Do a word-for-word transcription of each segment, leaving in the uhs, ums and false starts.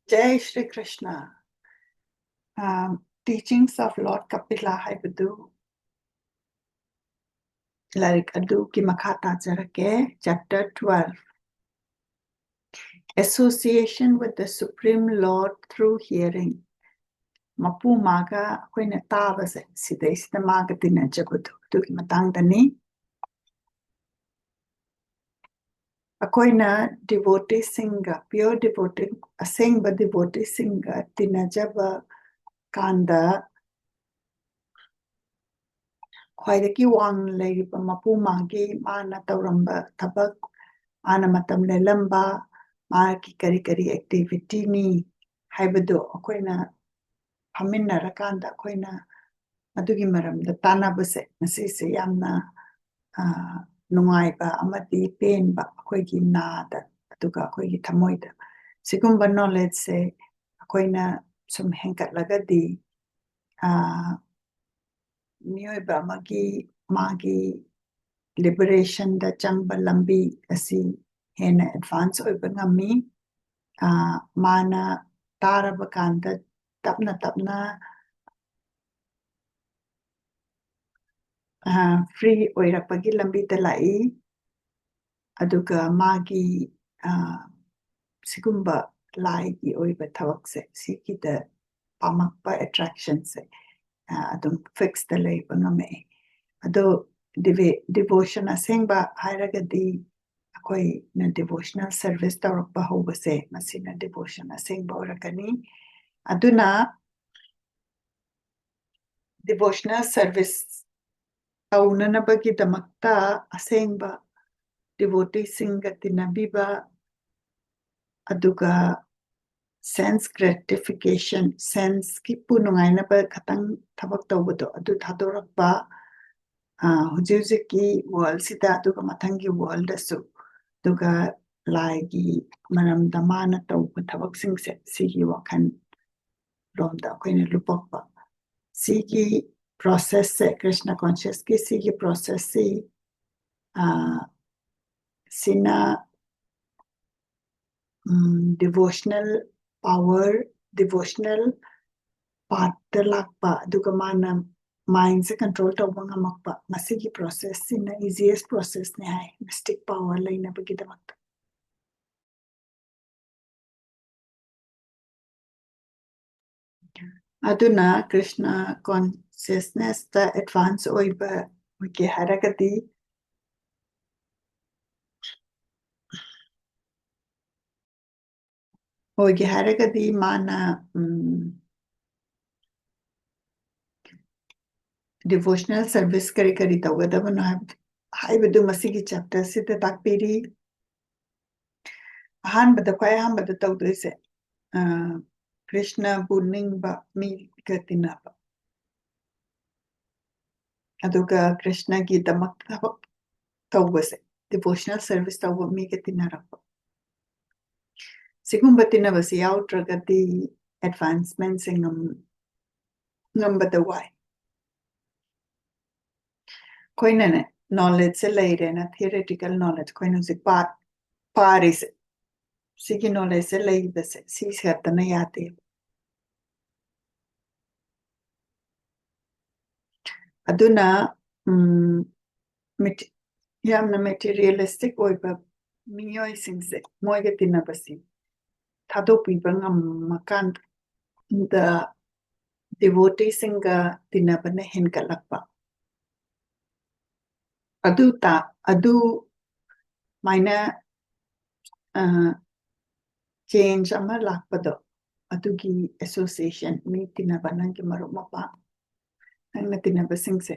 Jai Shri Krishna. Um, Teachings of Lord Kapila ꯍꯥꯏꯕꯗꯨ ꯂꯥꯏꯔꯤꯛ ꯑꯗꯨꯒꯤ ꯃꯈꯥ ꯇꯥꯖꯔꯛꯀꯦ꯫ Chapter twelve. Association with the Supreme Lord through hearing. ꯃꯄꯨ ꯃꯥꯒ ꯑꯩꯈꯣꯏꯅ ꯇꯥꯕꯁꯦ, ꯁꯤꯗꯩꯁꯤꯗ ꯃꯥꯒ ꯇꯤꯟꯅꯖꯕꯗꯣ, ꯑꯗꯨꯒꯤ ꯃꯇꯥꯡꯗꯅꯤ꯫ ꯑꯩꯈꯣꯏꯅ devoteeꯁꯤꯡꯒ, pure devotee, ꯑꯁꯦꯡꯕ devoteeꯁꯤꯡꯒ ꯇꯤꯟꯅꯖꯕ ꯀꯥꯟꯗ, ꯈ꯭ꯋꯥꯏꯗꯒꯤ ꯋꯥꯡꯅ ꯂꯩꯔꯤꯕ ꯃꯄꯨ ꯃꯥꯒꯤ, ꯃꯥꯅ ꯇꯧꯔꯝꯕ ꯊꯕꯛ, ꯃꯥꯅ ꯃꯇꯝ ꯂꯦꯜꯂꯝꯕ, ꯃꯥꯒꯤ ꯀꯔꯤ ꯀꯔꯤ activityꯅꯤ ꯍꯥꯏꯕꯗꯨ ꯑꯩꯈꯣꯏꯅ ꯐꯝꯃꯤꯟꯅꯔꯀꯥꯟꯗ ꯑꯩꯈꯣꯏꯅ ꯑꯗꯨꯒꯤ ꯃꯔꯝꯗ ꯇꯥꯟꯅꯕꯁꯦ, ꯃꯁꯤꯁꯦ ꯌꯥꯝꯅ, ꯑ, ꯅꯨꯡꯉꯥꯏꯕ ꯑꯃꯗꯤ ꯄꯦꯟꯕ ꯑꯩꯈꯣꯏꯒꯤ ꯅꯥꯗ, ꯑꯗꯨꯒ ꯑꯩꯈꯣꯏꯒꯤ ꯊꯃꯣꯏꯗ꯫ ꯁꯤꯒꯨꯝꯕ knowledgeꯁꯦ ꯑꯩꯈꯣꯏꯅ ꯁꯨꯝ ꯍꯦꯟꯒꯠꯂꯒꯗꯤ, ꯑ, ꯃꯤꯑꯣꯏꯕ ꯑꯃꯒꯤ, ꯃꯥꯒꯤ liberationꯗ ꯆꯪꯕ ꯂꯝꯕꯤ ꯑꯁꯤ ꯍꯦꯟꯅ advance ꯑꯣꯏꯕ ꯉꯝꯃꯤ꯫ ꯑ, ꯃꯥꯅ ꯇꯥꯔꯕ ꯀꯥꯟꯗ ꯇꯞꯅ ꯇꯞꯅ, ꯑ, free ꯑꯣꯏꯔꯛꯄꯒꯤ ꯂꯝꯕꯤꯗ ꯂꯥꯛꯏ꯫ ꯑꯗꯨꯒ ꯃꯥꯒꯤ, ꯑ, ꯁꯤꯒꯨꯝꯕ ꯂꯥꯏꯒꯤ ꯑꯣꯏꯕ ꯊꯕꯛꯁꯦ, ꯁꯤꯒꯤꯗ ꯄꯥꯝꯃꯛꯄ, attractionꯁꯦ, ꯑ, ꯑꯗꯨꯝ fixꯇ ꯂꯩꯕ ꯉꯝꯃꯛꯑꯦ꯫ ꯑꯗꯣ devotion ꯑꯁꯦꯡꯕ ꯍꯥꯏꯔꯒꯗꯤ ꯑꯩꯈꯣꯏꯅ devotional service ꯇꯧꯔꯛꯄ ꯍꯧꯕꯁꯦ, ꯃꯁꯤꯅ devotion ꯑꯁꯦꯡꯕ ꯑꯣꯏꯔꯛꯀꯅꯤ꯫ ꯑꯗꯨꯅ devotional service ꯇꯧꯅꯅꯕꯒꯤꯗꯃꯛꯇ ꯑꯁꯦꯡꯕ devoteeꯁꯤꯡꯒ ꯇꯤꯟꯅꯕꯤꯕ, ꯑꯗꯨꯒ sense gratification, senseꯀꯤ ꯄꯨ ꯅꯨꯡꯉꯥꯏꯅꯕ ꯈꯇꯪ ꯊꯕꯛ ꯇꯧꯕꯗꯣ, ꯑꯗꯨ ꯊꯥꯗꯣꯔꯛꯄ, ꯑ, ꯍꯧꯖꯤꯛ ꯍꯧꯖꯤꯛꯀꯤ worldꯁꯤꯗ, ꯑꯗꯨꯒ ꯃꯊꯪꯒꯤ worldꯗꯁꯨ, ꯑꯗꯨꯒ ꯂꯥꯏꯒꯤ ꯃꯔꯝꯗ ꯃꯥꯅ ꯇꯧꯕ ꯊꯕꯛꯁꯤꯡꯁꯦ, ꯁꯤꯒꯤ ꯋꯥꯈꯜ ꯂꯣꯝꯗ ꯑꯩꯈꯣꯏꯅ ꯂꯨꯞꯄꯛꯄ꯫ ꯁꯤꯒꯤ processꯁꯦ, Krishna consciousꯀꯤ ꯁꯤꯒꯤ processꯁꯤ, ꯑ, ꯁꯤꯅ, ꯎꯝ, devotional power, devotional path ꯇ ꯂꯥꯛꯄ, ꯑꯗꯨꯒ ꯃꯥꯅ mind ꯁꯦ control ꯇꯧꯕ ꯉꯝꯃꯛꯄ, ꯃꯁꯤꯒꯤ process ꯁꯤꯅ easiest process ꯅꯦ ꯍꯥꯏ, mystic power ꯂꯩꯅꯕꯒꯤꯗꯃꯛꯇ꯫ ꯑꯗꯨꯅ Krishna consciousness ꯇ advance ꯑꯣꯏꯕ ꯑꯣꯏꯒꯦ ꯍꯥꯏꯔꯒꯗꯤ, ꯑꯣꯏꯒꯦ ꯍꯥꯏꯔꯒꯗꯤ ꯃꯥꯅ, ꯎꯝ, devotional service ꯀꯔꯤ ꯀꯔꯤ ꯇꯧꯒꯗꯕꯅꯣ ꯍꯥꯏꯕꯗꯨ, ꯍꯥꯏꯕꯗꯨ ꯃꯁꯤꯒꯤ chapter ꯁꯤꯗ ꯇꯥꯛꯄꯤꯔꯤ꯫ ꯑꯍꯥꯟꯕꯗ, ꯈ꯭ꯋꯥꯏ ꯑꯍꯥꯟꯕꯗ ꯇꯧꯗꯣꯏꯁꯦ, ꯑ, ꯀ꯭ꯔꯤꯁꯅꯕꯨ ꯅꯤꯡꯕ ꯃꯤꯒ ꯇꯤꯟꯅꯕ꯫ ꯑꯗꯨꯒ ꯀ꯭ꯔꯤꯁꯅꯒꯤꯗꯃꯛ ꯊꯕꯛ ꯇꯧꯕꯁꯦ, devotional service ꯇꯧꯕ ꯃꯤꯒ ꯇꯤꯟꯅꯔꯛꯄ꯫ ꯁꯤꯒꯨꯝꯕ ꯇꯤꯟꯅꯕꯁꯤ ꯌꯥꯎꯗ꯭ꯔꯒꯗꯤ advancement ꯁꯦ ꯉꯝ-, ꯉꯝꯕꯗ ꯋꯥꯏ꯫ ꯑꯩꯈꯣꯏꯅꯅꯦ, knowledge ꯁꯦ ꯂꯩꯔꯦꯅ, theoretical knowledge ꯑꯩꯈꯣꯏꯅ ꯍꯧꯖꯤꯛ ꯄꯥ-, ꯄꯥꯔꯤꯁꯦ, ꯁꯤꯒꯤ knowledge ꯁꯦ ꯂꯩꯕꯁꯦ, ꯁꯤ ꯈꯛꯇꯅ ꯌꯥꯗꯦꯕ꯫ ꯑꯗꯨꯅ, ꯎꯝ, ꯃꯦꯇꯤ-, ꯌꯥꯝꯅ materialistic ꯑꯣꯏꯕ ꯃꯤꯑꯣꯏꯁꯤꯡꯁꯦ, ꯃꯣꯏꯒ ꯇꯤꯟꯅꯕꯁꯤ ꯊꯥꯗꯣꯛꯄꯤꯕ ꯉꯝꯃꯀꯥꯟꯗ, devotee ꯁꯤꯡꯒ ꯇꯤꯟꯅꯕꯅ ꯍꯦꯟꯒꯠꯂꯛꯄ꯫ ꯑꯗꯨ ꯇꯥ-, ꯑꯗꯨꯃꯥꯏꯅ, ꯑ, change ꯑꯃ ꯂꯥꯛꯄꯗꯣ, ꯑꯗꯨꯒꯤ association, ꯃꯤ ꯇꯤꯟꯅꯕ, ꯅꯪꯒꯤ ꯃꯔꯨꯞ ꯃꯄꯥꯡ, ꯅꯪꯅ ꯇꯤꯟꯅꯕꯁꯤꯡꯁꯦ,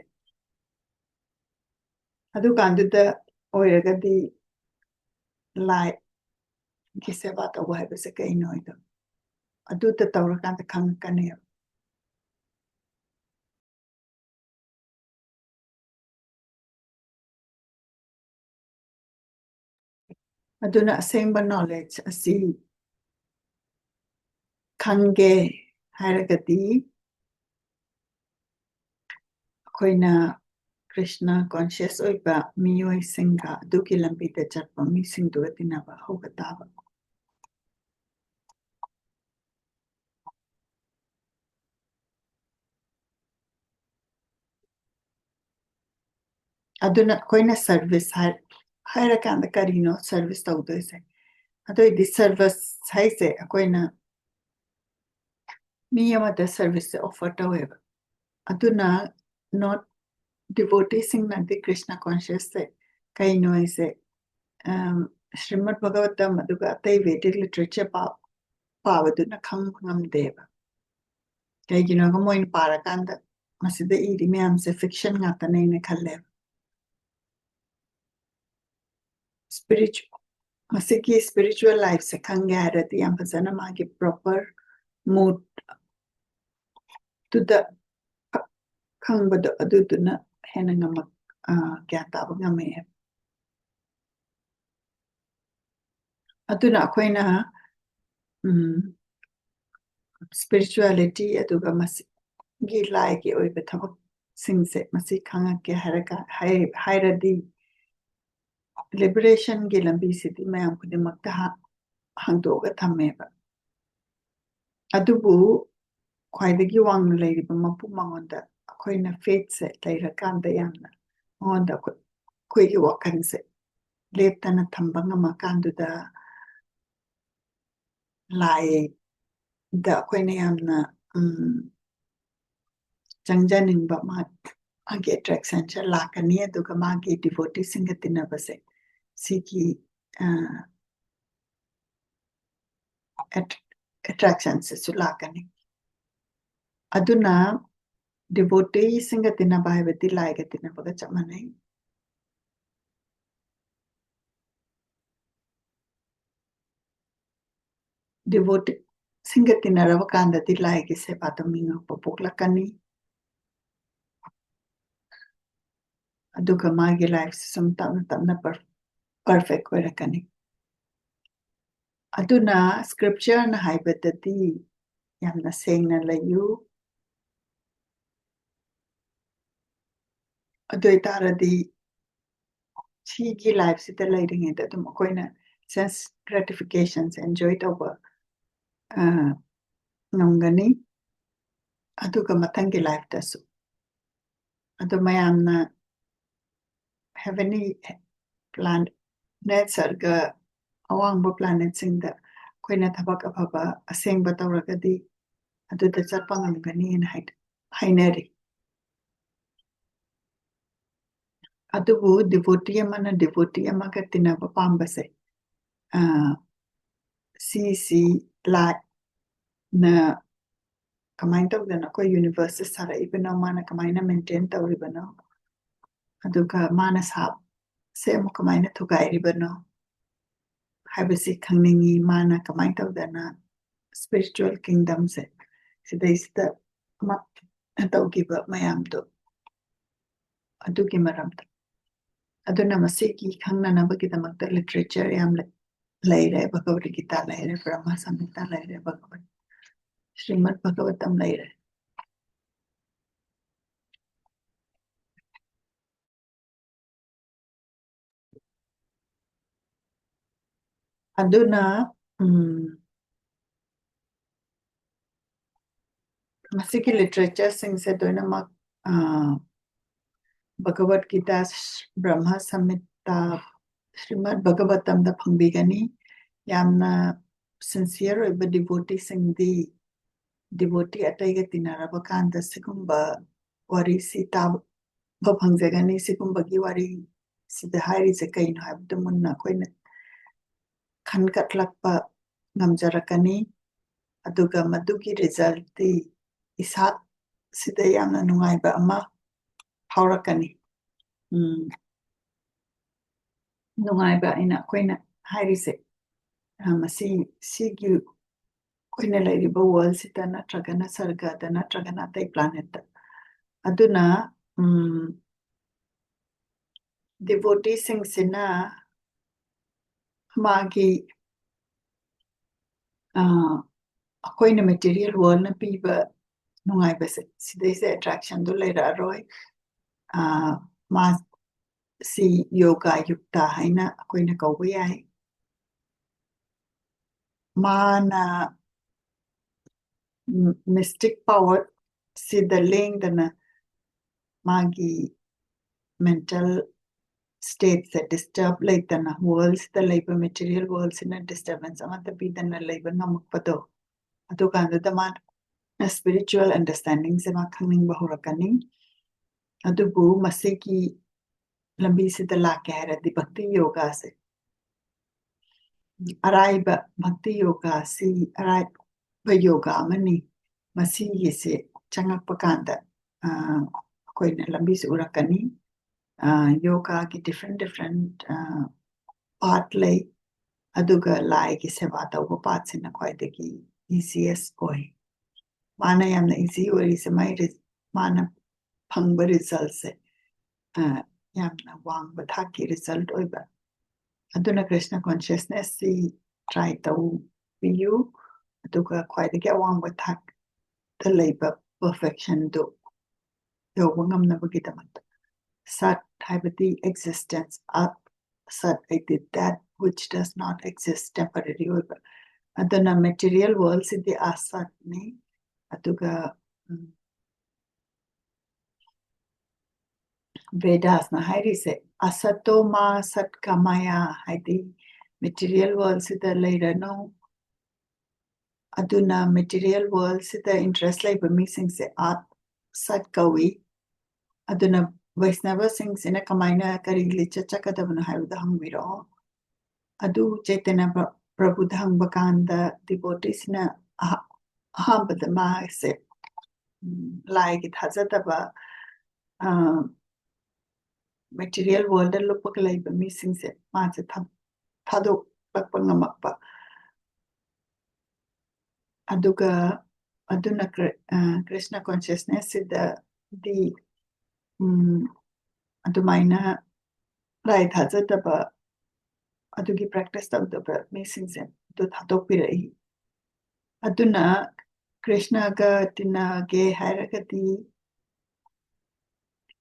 ꯑꯗꯨꯀꯥꯟꯗꯨꯗ ꯑꯣꯏꯔꯒꯗꯤ ꯂꯥꯏꯒꯤ ꯁꯦꯕꯥ ꯇꯧꯕ ꯍꯥꯏꯕꯁꯦ ꯀꯩꯅꯣ ꯍꯥꯏꯗꯣ ꯑꯗꯨꯗ ꯇꯧꯔꯀꯥꯟꯗ ꯈꯪꯉꯛꯀꯅꯦꯕ꯫ ꯑꯗꯨꯅ ꯑꯁꯦꯡꯕ knowledge ꯑꯁꯤ ꯈꯪꯒꯦ ꯍꯥꯏꯔꯒꯗꯤ, ꯑꯩꯈꯣꯏꯅ ꯀ꯭ꯔꯤꯁꯅ conscious ꯑꯣꯏꯕ ꯃꯤꯑꯣꯏꯁꯤꯡꯒ, ꯑꯗꯨꯒꯤ ꯂꯝꯕꯤꯗ ꯆꯠꯄ ꯃꯤꯁꯤꯡꯗꯨꯒ ꯇꯤꯟꯅꯕ ꯍꯧꯕ ꯇꯥꯕ꯫ ꯑꯗꯨꯅ ꯑꯩꯈꯣꯏꯅ service ꯍꯥꯏ-, ꯍꯥꯏꯔꯀꯥꯟꯗ ꯀꯔꯤꯅꯣ service ꯇꯧꯗꯣꯏꯁꯦ? ꯑꯗꯨ ꯑꯣꯏꯗꯤ service ꯍꯥꯏꯁꯦ ꯑꯩꯈꯣꯏꯅ ꯃꯤ ꯑꯃꯗ service ꯁꯦ offer ꯇꯧꯋꯦꯕ꯫ ꯑꯗꯨꯅ not devotee ꯁꯤꯡꯅꯗꯤ Krishna conscious ꯁꯦ ꯀꯩꯅꯣ ꯍꯥꯏꯁꯦ, ꯑꯝ, ꯁ꯭ꯔꯤꯃꯗ ꯚꯒꯋꯇꯝ ꯑꯗꯨꯒ ꯑꯇꯩ Vedic literature ꯄꯥ-, ꯄꯥꯕꯗꯨꯅ ꯈꯪꯕ ꯉꯝꯗꯦꯕ꯫ ꯀꯩꯒꯤꯅꯣꯒ ꯃꯣꯏꯅ ꯄꯥꯔꯀꯥꯟꯗ ꯃꯁꯤꯗ ꯏꯔꯤ ꯃꯌꯥꯝꯁꯦ fiction ꯉꯥꯛꯇꯅꯦꯅ ꯈꯜꯂꯦꯕ꯫ Spiritu-, ꯃꯁꯤꯒꯤ spiritual life ꯁꯦ ꯈꯪꯒꯦ ꯍꯥꯏꯔꯗꯤ ꯌꯥꯝ ꯐꯖꯅ ꯃꯥꯒꯤ proper mood ꯇꯨꯗ ꯈꯪꯕꯗꯣ ꯑꯗꯨꯗꯨꯅ ꯍꯦꯟꯅ ꯉꯝꯃꯛ-, ꯑ, ꯒ꯭ꯌꯥꯟ ꯇꯥꯕ ꯉꯝꯃꯛꯑꯦ꯫ ꯑꯗꯨꯅ ꯑꯩꯈꯣꯏꯅ, ꯎꯝ, spirituality ꯑꯗꯨꯒ ꯃꯁꯤꯒꯤ ꯂꯥꯏꯒꯤ ꯑꯣꯏꯕ ꯊꯕꯛꯁꯤꯡꯁꯦ ꯃꯁꯤ ꯈꯪꯉꯛꯀꯦ ꯍꯥꯏꯔꯒ, ꯍꯥꯏ-, ꯍꯥꯏꯔꯗꯤ liberation ꯒꯤ ꯂꯝꯕꯤꯁꯤꯗꯤ ꯃꯌꯥꯝ ꯈꯨꯗꯤꯡꯃꯛꯇ ꯍꯥ-, ꯍꯥꯡꯗꯣꯛꯑꯒ ꯊꯝꯃꯦꯕ꯫ ꯑꯗꯨꯕꯨ ꯈ꯭ꯋꯥꯏꯗꯒꯤ ꯋꯥꯡꯅ ꯂꯩꯔꯤꯕ ꯃꯄꯨ ꯃꯉꯣꯟꯗ ꯑꯩꯈꯣꯏꯅ faith ꯁꯦ ꯂꯩꯔꯀꯥꯟꯗ ꯌꯥꯝꯅ ꯃꯉꯣꯟꯗ ꯑꯩꯈꯣꯏ, ꯑꯩꯈꯣꯏꯒꯤ ꯋꯥꯈꯜꯁꯦ ꯂꯦꯞꯇꯅ ꯊꯝꯕ ꯉꯝꯃꯀꯥꯟꯗꯨꯗ ꯂꯥꯏꯗ ꯑꯩꯈꯣꯏꯅ ꯌꯥꯝꯅ, ꯎꯝ, ꯆꯪꯖꯅꯤꯡꯕ ꯃꯥ-, ꯃꯥꯒꯤ attraction ꯁꯦ ꯂꯥꯛꯀꯅꯤ, ꯑꯗꯨꯒ ꯃꯥꯒꯤ devotee ꯁꯤꯡꯒ ꯇꯤꯟꯅꯕꯁꯦ ꯁꯤꯒꯤ, ꯑ, at-, attraction ꯁꯤꯁꯨ ꯂꯥꯛꯀꯅꯤ꯫ ꯑꯗꯨꯅ devotee ꯁꯤꯡꯒ ꯇꯤꯟꯅꯕ ꯍꯥꯏꯕꯗꯤ ꯂꯥꯏꯒ ꯇꯤꯟꯅꯕꯒ ꯆꯞ ꯃꯥꯟꯅꯩ꯫ Devotee ꯁꯤꯡꯒ ꯇꯤꯟꯅꯔꯕ ꯀꯥꯟꯗꯗꯤ ꯂꯥꯏꯒꯤ ꯁꯦꯕꯥ ꯇꯧꯅꯤꯡꯉꯛꯄ ꯄꯣꯛꯂꯛꯀꯅꯤ꯫ ꯑꯗꯨꯒ ꯃꯥꯒꯤ life ꯁꯤ ꯁꯨꯝ ꯇꯞꯅ ꯇꯞꯅ per-, perfect ꯑꯣꯏꯔꯛꯀꯅꯤ꯫ ꯑꯗꯨꯅ scripture ꯅ ꯍꯥꯏꯕꯗꯗꯤ ꯌꯥꯝꯅ ꯁꯦꯡꯅ ꯂꯩꯌꯨ꯫ ꯑꯗꯨ ꯑꯣꯏꯇꯥꯔꯗꯤ ꯁꯤꯒꯤ life ꯁꯤꯗ ꯂꯩꯔꯤꯉꯩꯗ ꯑꯗꯨꯝ ꯑꯩꯈꯣꯏꯅ sense gratification ꯁꯦ enjoy ꯇꯧꯕ, ꯑ, ꯉꯝꯒꯅꯤ꯫ ꯑꯗꯨꯒ ꯃꯊꯪꯒꯤ life ꯇꯁꯨ꯫ ꯑꯗꯣ ꯃꯌꯥꯝꯅ heavenly planet, ꯁꯔꯒ ꯑꯋꯥꯡꯕ planetꯁꯤꯡꯗ ꯑꯩꯈꯣꯏꯅ ꯊꯕꯛ ꯑꯐꯕ ꯑꯁꯦꯡꯕ ꯇꯧꯔꯒꯗꯤ ꯑꯗꯨꯗ ꯆꯠꯄ ꯉꯝꯒꯅꯤꯅ ꯍꯥꯏ-, ꯍꯥꯏꯅꯔꯤ꯫ ꯑꯗꯨꯕꯨ devotee ꯑꯃꯅ devotee ꯑꯃꯒ ꯇꯤꯟꯅꯕ ꯄꯥꯝꯕꯁꯦ, ꯑ, ꯁꯤꯁꯤ ꯂꯥꯏꯅ ꯀꯃꯥꯏꯅ ꯇꯧꯗꯅ ꯑꯩꯈꯣꯏ universeꯁꯦ ꯁꯥꯔꯛꯏꯕꯅꯣ, ꯃꯥꯅ ꯀꯃꯥꯏꯅ maintain ꯇꯧꯔꯤꯕꯅꯣ, ꯑꯗꯨꯒ ꯃꯥꯅ ꯁꯥꯕꯁꯦ ꯑꯃꯨꯛ ꯀꯃꯥꯏꯅ ꯊꯨꯒꯥꯏꯔꯤꯕꯅꯣ ꯍꯥꯏꯕꯁꯤ ꯈꯪꯅꯤꯡꯉꯤ꯫ ꯃꯥꯅ ꯀꯃꯥꯏꯅ ꯇꯧꯗꯅ spiritual kingdomꯁꯦ ꯁꯤꯗꯩꯁꯤꯗ ꯃꯥ ꯇꯧꯈꯤꯕ ꯃꯌꯥꯝꯗꯣ, ꯑꯗꯨꯒꯤ ꯃꯔꯝꯗ꯫ ꯑꯗꯨꯅ ꯃꯁꯤꯒꯤ ꯈꯪꯅꯅꯕꯒꯤꯗꯃꯛꯇ literature ꯌꯥꯝ ꯂꯩ-, ꯂꯩꯔꯦ꯫ ꯚꯒꯕꯠ ꯒꯤꯇꯥ ꯂꯩꯔꯦ, ꯕ꯭ꯔꯍ꯭ꯃ ꯁꯝꯍꯤꯇꯥ ꯂꯩꯔꯦ, ꯚꯒꯕꯠ, ꯁ꯭ꯔꯤꯃꯗ ꯚꯒꯕꯇꯝ ꯂꯩꯔꯦ꯫ ꯑꯗꯨꯅ, ꯎꯝ, ꯃꯁꯤꯒꯤ literatureꯁꯤꯡꯁꯦ ꯂꯣꯏꯅꯃꯛ, ꯑ, ꯚꯒꯕꯠ ꯒꯤꯇꯥ, ꯕ꯭ꯔꯍ꯭ꯃ ꯁꯝꯍꯤꯇꯥ, ꯁ꯭ꯔꯤꯃꯗ ꯚꯒꯕꯇꯝꯗ ꯐꯪꯕꯤꯒꯅꯤ꯫ ꯌꯥꯝꯅ sincere ꯑꯣꯏꯕ devoteeꯁꯤꯡꯗꯤ devotee ꯑꯇꯩꯒ ꯇꯤꯟꯅꯔꯕ ꯀꯥꯟꯗ ꯁꯤꯒꯨꯝꯕ ꯋꯥꯔꯤꯁꯤ ꯇꯥꯕ ꯐꯪꯖꯒꯅꯤ꯫ ꯁꯤꯒꯨꯝꯕꯒꯤ ꯋꯥꯔꯤ ꯁꯤꯗ ꯍꯥꯏꯔꯤꯁꯦ ꯀꯩꯅꯣ ꯍꯥꯏꯕꯗꯨ ꯃꯨꯟꯅ ꯑꯩꯈꯣꯏꯅ ꯈꯟꯒꯠꯂꯛꯄ ꯉꯝꯖꯔꯛꯀꯅꯤ꯫ ꯑꯗꯨꯒ ꯃꯗꯨꯒꯤ resultꯇꯤ ꯏꯁꯥ ꯁꯤꯗ ꯌꯥꯝꯅ ꯅꯨꯡꯉꯥꯏꯕ ꯑꯃ ꯐꯥꯎꯔꯛꯀꯅꯤ꯫ ꯎꯝ, ꯅꯨꯡꯉꯥꯏꯕ ꯑꯩꯅ, ꯑꯩꯈꯣꯏꯅ ꯍꯥꯏꯔꯤꯁꯦ, ꯑ, ꯃꯁꯤ, ꯁꯤꯒꯤ ꯑꯩꯈꯣꯏꯅ ꯂꯩꯔꯤꯕ worldꯁꯤꯗ ꯅꯠꯇ꯭ꯔꯒꯅ ꯁꯔꯒꯗ ꯅꯠꯇ꯭ꯔꯒꯅ ꯑꯇꯩ planetꯇ꯫ ꯑꯗꯨꯅ, ꯎꯝ, devoteeꯁꯤꯡꯁꯤꯅ ꯃꯥꯒꯤ, ꯑ, ꯑꯩꯈꯣꯏꯅ material worldꯅ ꯄꯤꯕ ꯅꯨꯡꯉꯥꯏꯕꯁꯦ, ꯁꯤꯗꯩꯁꯦ attractionꯗꯣ ꯂꯩꯔꯛꯑꯔꯣꯏ꯫ ꯑ, ꯃꯥ ꯁꯤ ꯌꯣꯒꯥ ꯌꯨꯛꯇ ꯍꯥꯏꯅ ꯑꯩꯈꯣꯏꯅ ꯀꯧꯕ ꯌꯥꯏ꯫ ꯃꯥꯅ, ꯎꯝ, mystic power ꯁꯤꯗ ꯂꯦꯡꯗꯅ ꯃꯥꯒꯤ mental stateꯁꯦ disturb ꯂꯩꯇꯅ, worldꯁꯤꯗ ꯂꯩꯕ material worldꯁꯤꯅ disturbance ꯑꯃꯠꯇ ꯄꯤꯗꯅ ꯂꯩꯕ ꯉꯝꯃꯛꯄꯗꯣ, ꯑꯗꯨꯀꯥꯟꯗꯨꯗ ꯃꯥꯅ spiritual understandingꯁꯦ ꯃꯥ ꯈꯪꯅꯤꯡꯕ ꯍꯧꯔꯛꯀꯅꯤ꯫ ꯑꯗꯨꯕꯨ ꯃꯁꯤꯒꯤ ꯂꯝꯕꯤꯁꯤꯗ ꯂꯥꯛꯀꯦ ꯍꯥꯏꯔꯗꯤ ꯚꯛꯇꯤ ꯌꯣꯒꯥꯁꯦ ꯑꯔꯥꯏꯕ ꯚꯛꯇꯤ ꯌꯣꯒꯥꯁꯤ ꯑꯔꯥꯏꯕ ꯌꯣꯒꯥ ꯑꯃꯅꯤ꯫ ꯃꯁꯤꯒꯤꯁꯦ ꯆꯪꯉꯛꯄ ꯀꯥꯟꯗ, ꯑ, ꯑꯩꯈꯣꯏꯅ ꯂꯝꯕꯤꯁꯦ ꯎꯔꯛꯀꯅꯤ꯫ ꯑ, ꯌꯣꯒꯥꯒꯤ different different, ꯑ, path ꯂꯩ꯫ ꯑꯗꯨꯒ ꯂꯥꯏꯒꯤ ꯁꯦꯕꯥ ꯇꯧꯕ pathꯁꯤꯅ ꯈ꯭ꯋꯥꯏꯗꯒꯤ easiest ꯑꯣꯏ꯫ ꯃꯥꯅ ꯌꯥꯝꯅ easy ꯑꯣꯏꯔꯤꯁꯦ ꯃꯥꯏ ꯔꯤ-, ꯃꯥꯅ ꯐꯪꯕ resultꯁꯦ, ꯑ, ꯌꯥꯝꯅ ꯋꯥꯡꯕ ꯊꯥꯛꯀꯤ result ꯑꯣꯏꯕ꯫ ꯑꯗꯨꯅ Krishna consciousnessꯁꯤ try ꯇꯧꯕꯤꯌꯨ, ꯑꯗꯨꯒ ꯈ꯭ꯋꯥꯏꯗꯒꯤ ꯑꯋꯥꯡꯕ ꯊꯥꯛꯇ ꯂꯩꯕ perfectionꯗꯨ ꯌꯧꯕ ꯉꯝꯅꯕꯒꯤꯗꯃꯛꯇ꯫ Sat ꯍꯥꯏꯕꯗꯤ existence, Asat ꯍꯥꯏꯗꯤ that which does not exist, temporary ꯑꯣꯏꯕ꯫ ꯑꯗꯨꯅ material worldꯁꯤꯗꯤ Asatꯅꯤ꯫ ꯑꯗꯨꯒ, ꯎꯝ, Vedasꯅ ꯍꯥꯏꯔꯤꯁꯦ, "Asato ma Satgamaya" ꯍꯥꯏꯗꯤ material worldꯁꯤꯗ ꯂꯩꯔꯅꯨ꯫ ꯑꯗꯨꯅ material worldꯁꯤꯗ interest ꯂꯩꯕ ꯃꯤꯁꯤꯡꯁꯦ Asat ꯀꯧꯏ꯫ ꯑꯗꯨꯅ ꯕꯩꯁꯅꯕꯁꯤꯡꯁꯤꯅ ꯀꯃꯥꯏꯅ, ꯀꯔꯤ ꯂꯤꯆꯠ ꯆꯠꯀꯗꯕꯅꯣ ꯍꯥꯏꯕꯗꯣ ꯍꯪꯕꯤꯔꯛꯑꯣ꯫ ꯑꯗꯨ ꯆꯩꯇꯟꯌ ꯄ꯭ꯔ-, ꯄ꯭ꯔꯚꯨꯗ ꯍꯪꯕ ꯀꯥꯟꯗ devoteeꯁꯤꯅ ꯑꯍ-, ꯑꯍꯥꯟꯕꯗ ꯃꯥꯁꯦ, ꯎꯝ, ꯂꯥꯏꯒꯤ ꯊꯥꯖꯗꯕ, ꯑ, material worldꯗ ꯂꯨꯞꯄꯒ ꯂꯩꯕ ꯃꯤꯁꯤꯡꯁꯦ ꯃꯥꯁꯦ ꯊꯥ-, ꯊꯥꯗꯣꯛꯂꯛꯄ ꯉꯝꯃꯛꯄ꯫ ꯑꯗꯨꯒ ꯑꯗꯨꯅ ꯀ꯭ꯔꯤ-, ꯑ, Krishna consciousnessꯁꯤꯗꯗꯤ, ꯎꯝ, ꯑꯗꯨꯃꯥꯏꯅ ꯂꯥꯏ ꯊꯥꯖꯗꯕ, ꯑꯗꯨꯒꯤ practice ꯇꯧꯗꯕ ꯃꯤꯁꯤꯡꯁꯦ ꯑꯗꯨ ꯊꯥꯗꯣꯛꯄꯤꯔꯛꯏ꯫ ꯑꯗꯨꯅ ꯀ꯭ꯔꯤꯁꯅꯒ ꯇꯤꯟꯅꯒꯦ ꯍꯥꯏꯔꯒꯗꯤ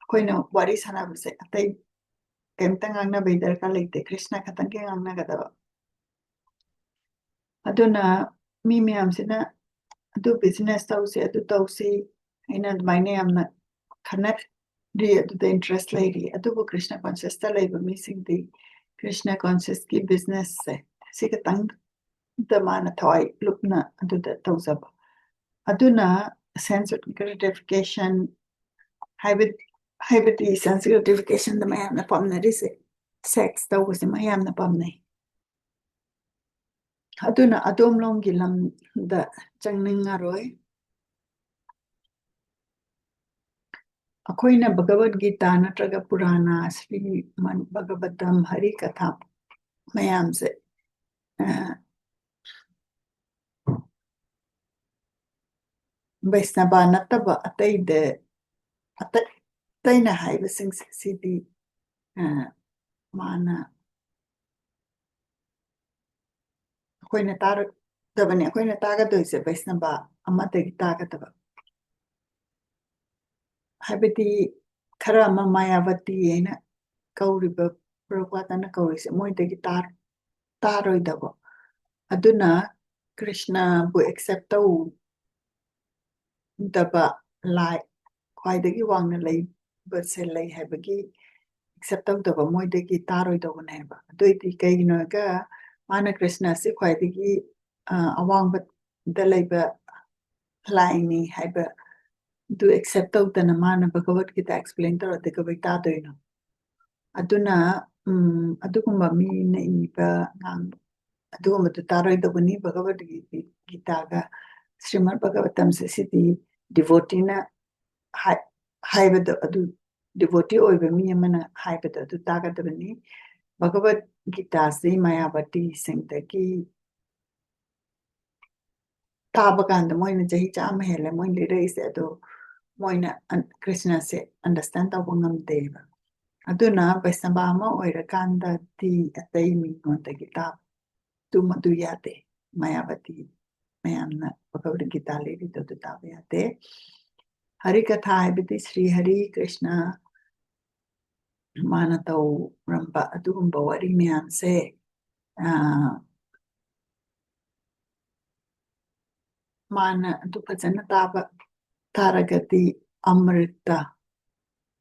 ꯑꯩꯈꯣꯏꯅ ꯋꯥꯔꯤ ꯁꯥꯟꯅꯕꯁꯦ ꯑꯇꯩ ꯀꯩꯝꯇ ꯉꯥꯡꯅꯕꯩ ꯗꯔꯀꯥꯔ ꯂꯩꯇꯦ, ꯀ꯭ꯔꯤꯁꯅ ꯈꯛꯇꯪꯒꯤ ꯉꯥꯡꯅꯒꯗꯕ꯫ ꯑꯗꯨꯅ ꯃꯤ ꯃꯌꯥꯝꯁꯤꯅ ꯑꯗꯨ business ꯇꯧꯁꯤ, ꯑꯗꯨ ꯇꯧꯁꯤ, ꯑꯩꯅ ꯑꯗꯨꯃꯥꯏꯅ ꯌꯥꯝꯅ ꯈꯟꯅ-, ꯗꯤ ꯑꯗꯨꯗ interest ꯂꯩꯔꯤ꯫ ꯑꯗꯨꯕꯨ Krishna conscious ꯇ ꯂꯩꯕ ꯃꯤꯁꯤꯡꯗꯤ Krishna conscious ꯀꯤ business ꯁꯦ ꯁꯤ ꯈꯇꯪꯗ ꯃꯥꯅ ꯊꯋꯥꯏ ꯂꯨꯞꯅ ꯑꯗꯨꯗ ꯇꯧꯖꯕ꯫ ꯑꯗꯨꯅ sense gratification ꯍꯥꯏꯕ-, ꯍꯥꯏꯕꯗꯤ sense gratification ꯗ ꯃꯌꯥꯝꯅ ꯄꯥꯝꯅꯔꯤꯁꯦ, sex ꯇꯧꯕꯁꯦ ꯃꯌꯥꯝꯅ ꯄꯥꯝꯅꯩ꯫ ꯑꯗꯨꯅ ꯑꯗꯣꯝꯂꯣꯝꯒꯤ ꯂꯝꯗ ꯆꯪꯅꯤꯡꯉꯔꯣꯏ꯫ ꯑꯩꯈꯣꯏꯅ ꯚꯒꯕꯠ ꯒꯤꯇꯥ ꯅꯠꯇ꯭ꯔꯒ ꯄꯨꯔꯥꯅꯥ, ꯁ꯭ꯔꯤꯃꯗ ꯚꯒꯕꯇꯝ, ꯍꯔꯤ ꯀꯊꯥ ꯃꯌꯥꯝꯁꯦ, ꯑ, ꯕꯩꯁꯅꯕ ꯅꯠꯇꯕ ꯑꯇꯩꯗ, ꯑꯇꯩ, ꯑꯇꯩꯅ ꯍꯥꯏꯕꯁꯤꯡꯁꯦ ꯁꯤꯗꯤ, ꯑ, ꯃꯥꯅ ꯑꯩꯈꯣꯏꯅ ꯇꯥꯔꯛꯇꯕꯅꯤ꯫ ꯑꯩꯈꯣꯏꯅ ꯇꯥꯒꯗꯣꯏꯁꯦ ꯕꯩꯁꯅꯕ ꯑꯃꯗꯒꯤ ꯇꯥꯒꯗꯕ꯫ ꯍꯥꯏꯕꯗꯤ ꯈꯔ ꯑꯃ ꯃꯥꯌꯥꯕꯇꯤ ꯍꯥꯏꯅ ꯀꯧꯔꯤꯕ, ꯄ꯭ꯔꯚꯨꯄꯥꯗꯅ ꯀꯧꯔꯤꯁꯦ ꯃꯣꯏꯗꯒꯤ ꯇꯥꯔ-, ꯇꯥꯔꯣꯏꯗꯕ꯫ ꯑꯗꯨꯅ ꯀ꯭ꯔꯤꯁꯅꯕꯨ accept ꯇꯧꯗꯕ ꯂꯥꯏ ꯈ꯭ꯋꯥꯏꯗꯒꯤ ꯋꯥꯡꯅ ꯂꯩꯕꯁꯦ ꯂꯩ ꯍꯥꯏꯕꯒꯤ accept ꯇꯧꯗꯕ ꯃꯣꯏꯗꯒꯤ ꯇꯥꯔꯣꯏꯗꯧꯕꯅꯦꯕ꯫ ꯑꯗꯨꯏꯗꯤ ꯀꯩꯒꯤꯅꯣ ꯍꯥꯏꯔꯒ ꯃꯥꯅ ꯀ꯭ꯔꯤꯁꯅꯁꯦ ꯈ꯭ꯋꯥꯏꯗꯒꯤ, ꯑ, ꯑꯋꯥꯡꯕꯗ ꯂꯩꯕ ꯂꯥꯏꯅꯤ ꯍꯥꯏꯕ ꯑꯗꯨ accept ꯇꯧꯗꯅ ꯃꯥꯅ ꯚꯒꯕꯠ ꯒꯤꯇꯥ explain ꯇꯧꯔꯗꯤ ꯀꯃꯥꯏ ꯇꯥꯗꯣꯏꯅꯣ? ꯑꯗꯨꯅ, ꯎꯝ, ꯑꯗꯨꯒꯨꯝꯕ ꯃꯤꯅ ꯏꯕ ꯉꯥꯡꯕ ꯑꯗꯨꯒꯨꯝꯕꯗꯨ ꯇꯥꯔꯣꯏꯗꯧꯕꯅꯤ꯫ ꯚꯒꯕꯠ ꯒꯤ-, ꯒꯤꯇꯥꯒ ꯁ꯭ꯔꯤꯃꯗ ꯚꯒꯕꯇꯝꯁꯦ ꯁꯤꯗꯤ devotee ꯅ ꯍꯥꯏ-, ꯍꯥꯏꯕꯗꯣ ꯑꯗꯨ, devotee ꯑꯣꯏꯕ ꯃꯤ ꯑꯃꯅ ꯍꯥꯏꯕꯗꯣ ꯑꯗꯨ ꯇꯥꯒꯗꯕꯅꯤ꯫ ꯚꯒꯕꯠ ꯒꯤꯇꯥꯁꯤ ꯃꯥꯌꯥꯕꯇꯤꯁꯤꯡꯗꯒꯤ ꯇꯥꯕ ꯀꯥꯟꯗ ꯃꯣꯏꯅ ꯆꯍꯤ ꯆꯥꯝꯃ ꯍꯦꯜꯂꯦ ꯃꯣꯏꯅ ꯂꯤꯔꯛꯏꯁꯦ, ꯑꯗꯣ ꯃꯣꯏꯅ ꯑꯟ-, ꯀ꯭ꯔꯤꯁꯅꯁꯦ understand ꯇꯧꯕ ꯉꯝꯗꯦꯕ꯫ ꯑꯗꯨꯅ ꯕꯩꯁꯅꯕ ꯑꯃ ꯑꯣꯏꯔꯀꯥꯟꯗꯗꯤ ꯑꯇꯩ ꯃꯤꯉꯣꯟꯗꯒꯤ ꯇꯥꯕ ꯑꯗꯨ ꯃꯗꯨ ꯌꯥꯗꯦ꯫ ꯃꯥꯌꯥꯕꯇꯤ ꯃꯌꯥꯝꯅ ꯚꯒꯕꯠ ꯒꯤꯇꯥ ꯂꯤꯔꯤꯗꯣ ꯑꯗꯨ ꯇꯥꯕ ꯌꯥꯗꯦ꯫ ꯍꯔꯤ ꯀꯊꯥ ꯍꯥꯏꯕꯗꯤ ꯁ꯭ꯔꯤ ꯍꯔꯤ ꯀ꯭ꯔꯤꯁꯅ ꯃꯥꯅ ꯇꯧꯔꯝꯕ ꯑꯗꯨꯒꯨꯝꯕ ꯋꯥꯔꯤ ꯃꯌꯥꯝꯁꯦ, ꯑ, ꯃꯥꯅ ꯑꯗꯨ ꯐꯖꯅ ꯇꯥꯕ ꯇꯥꯔꯒꯗꯤ ꯑꯃ꯭ꯔꯤꯇ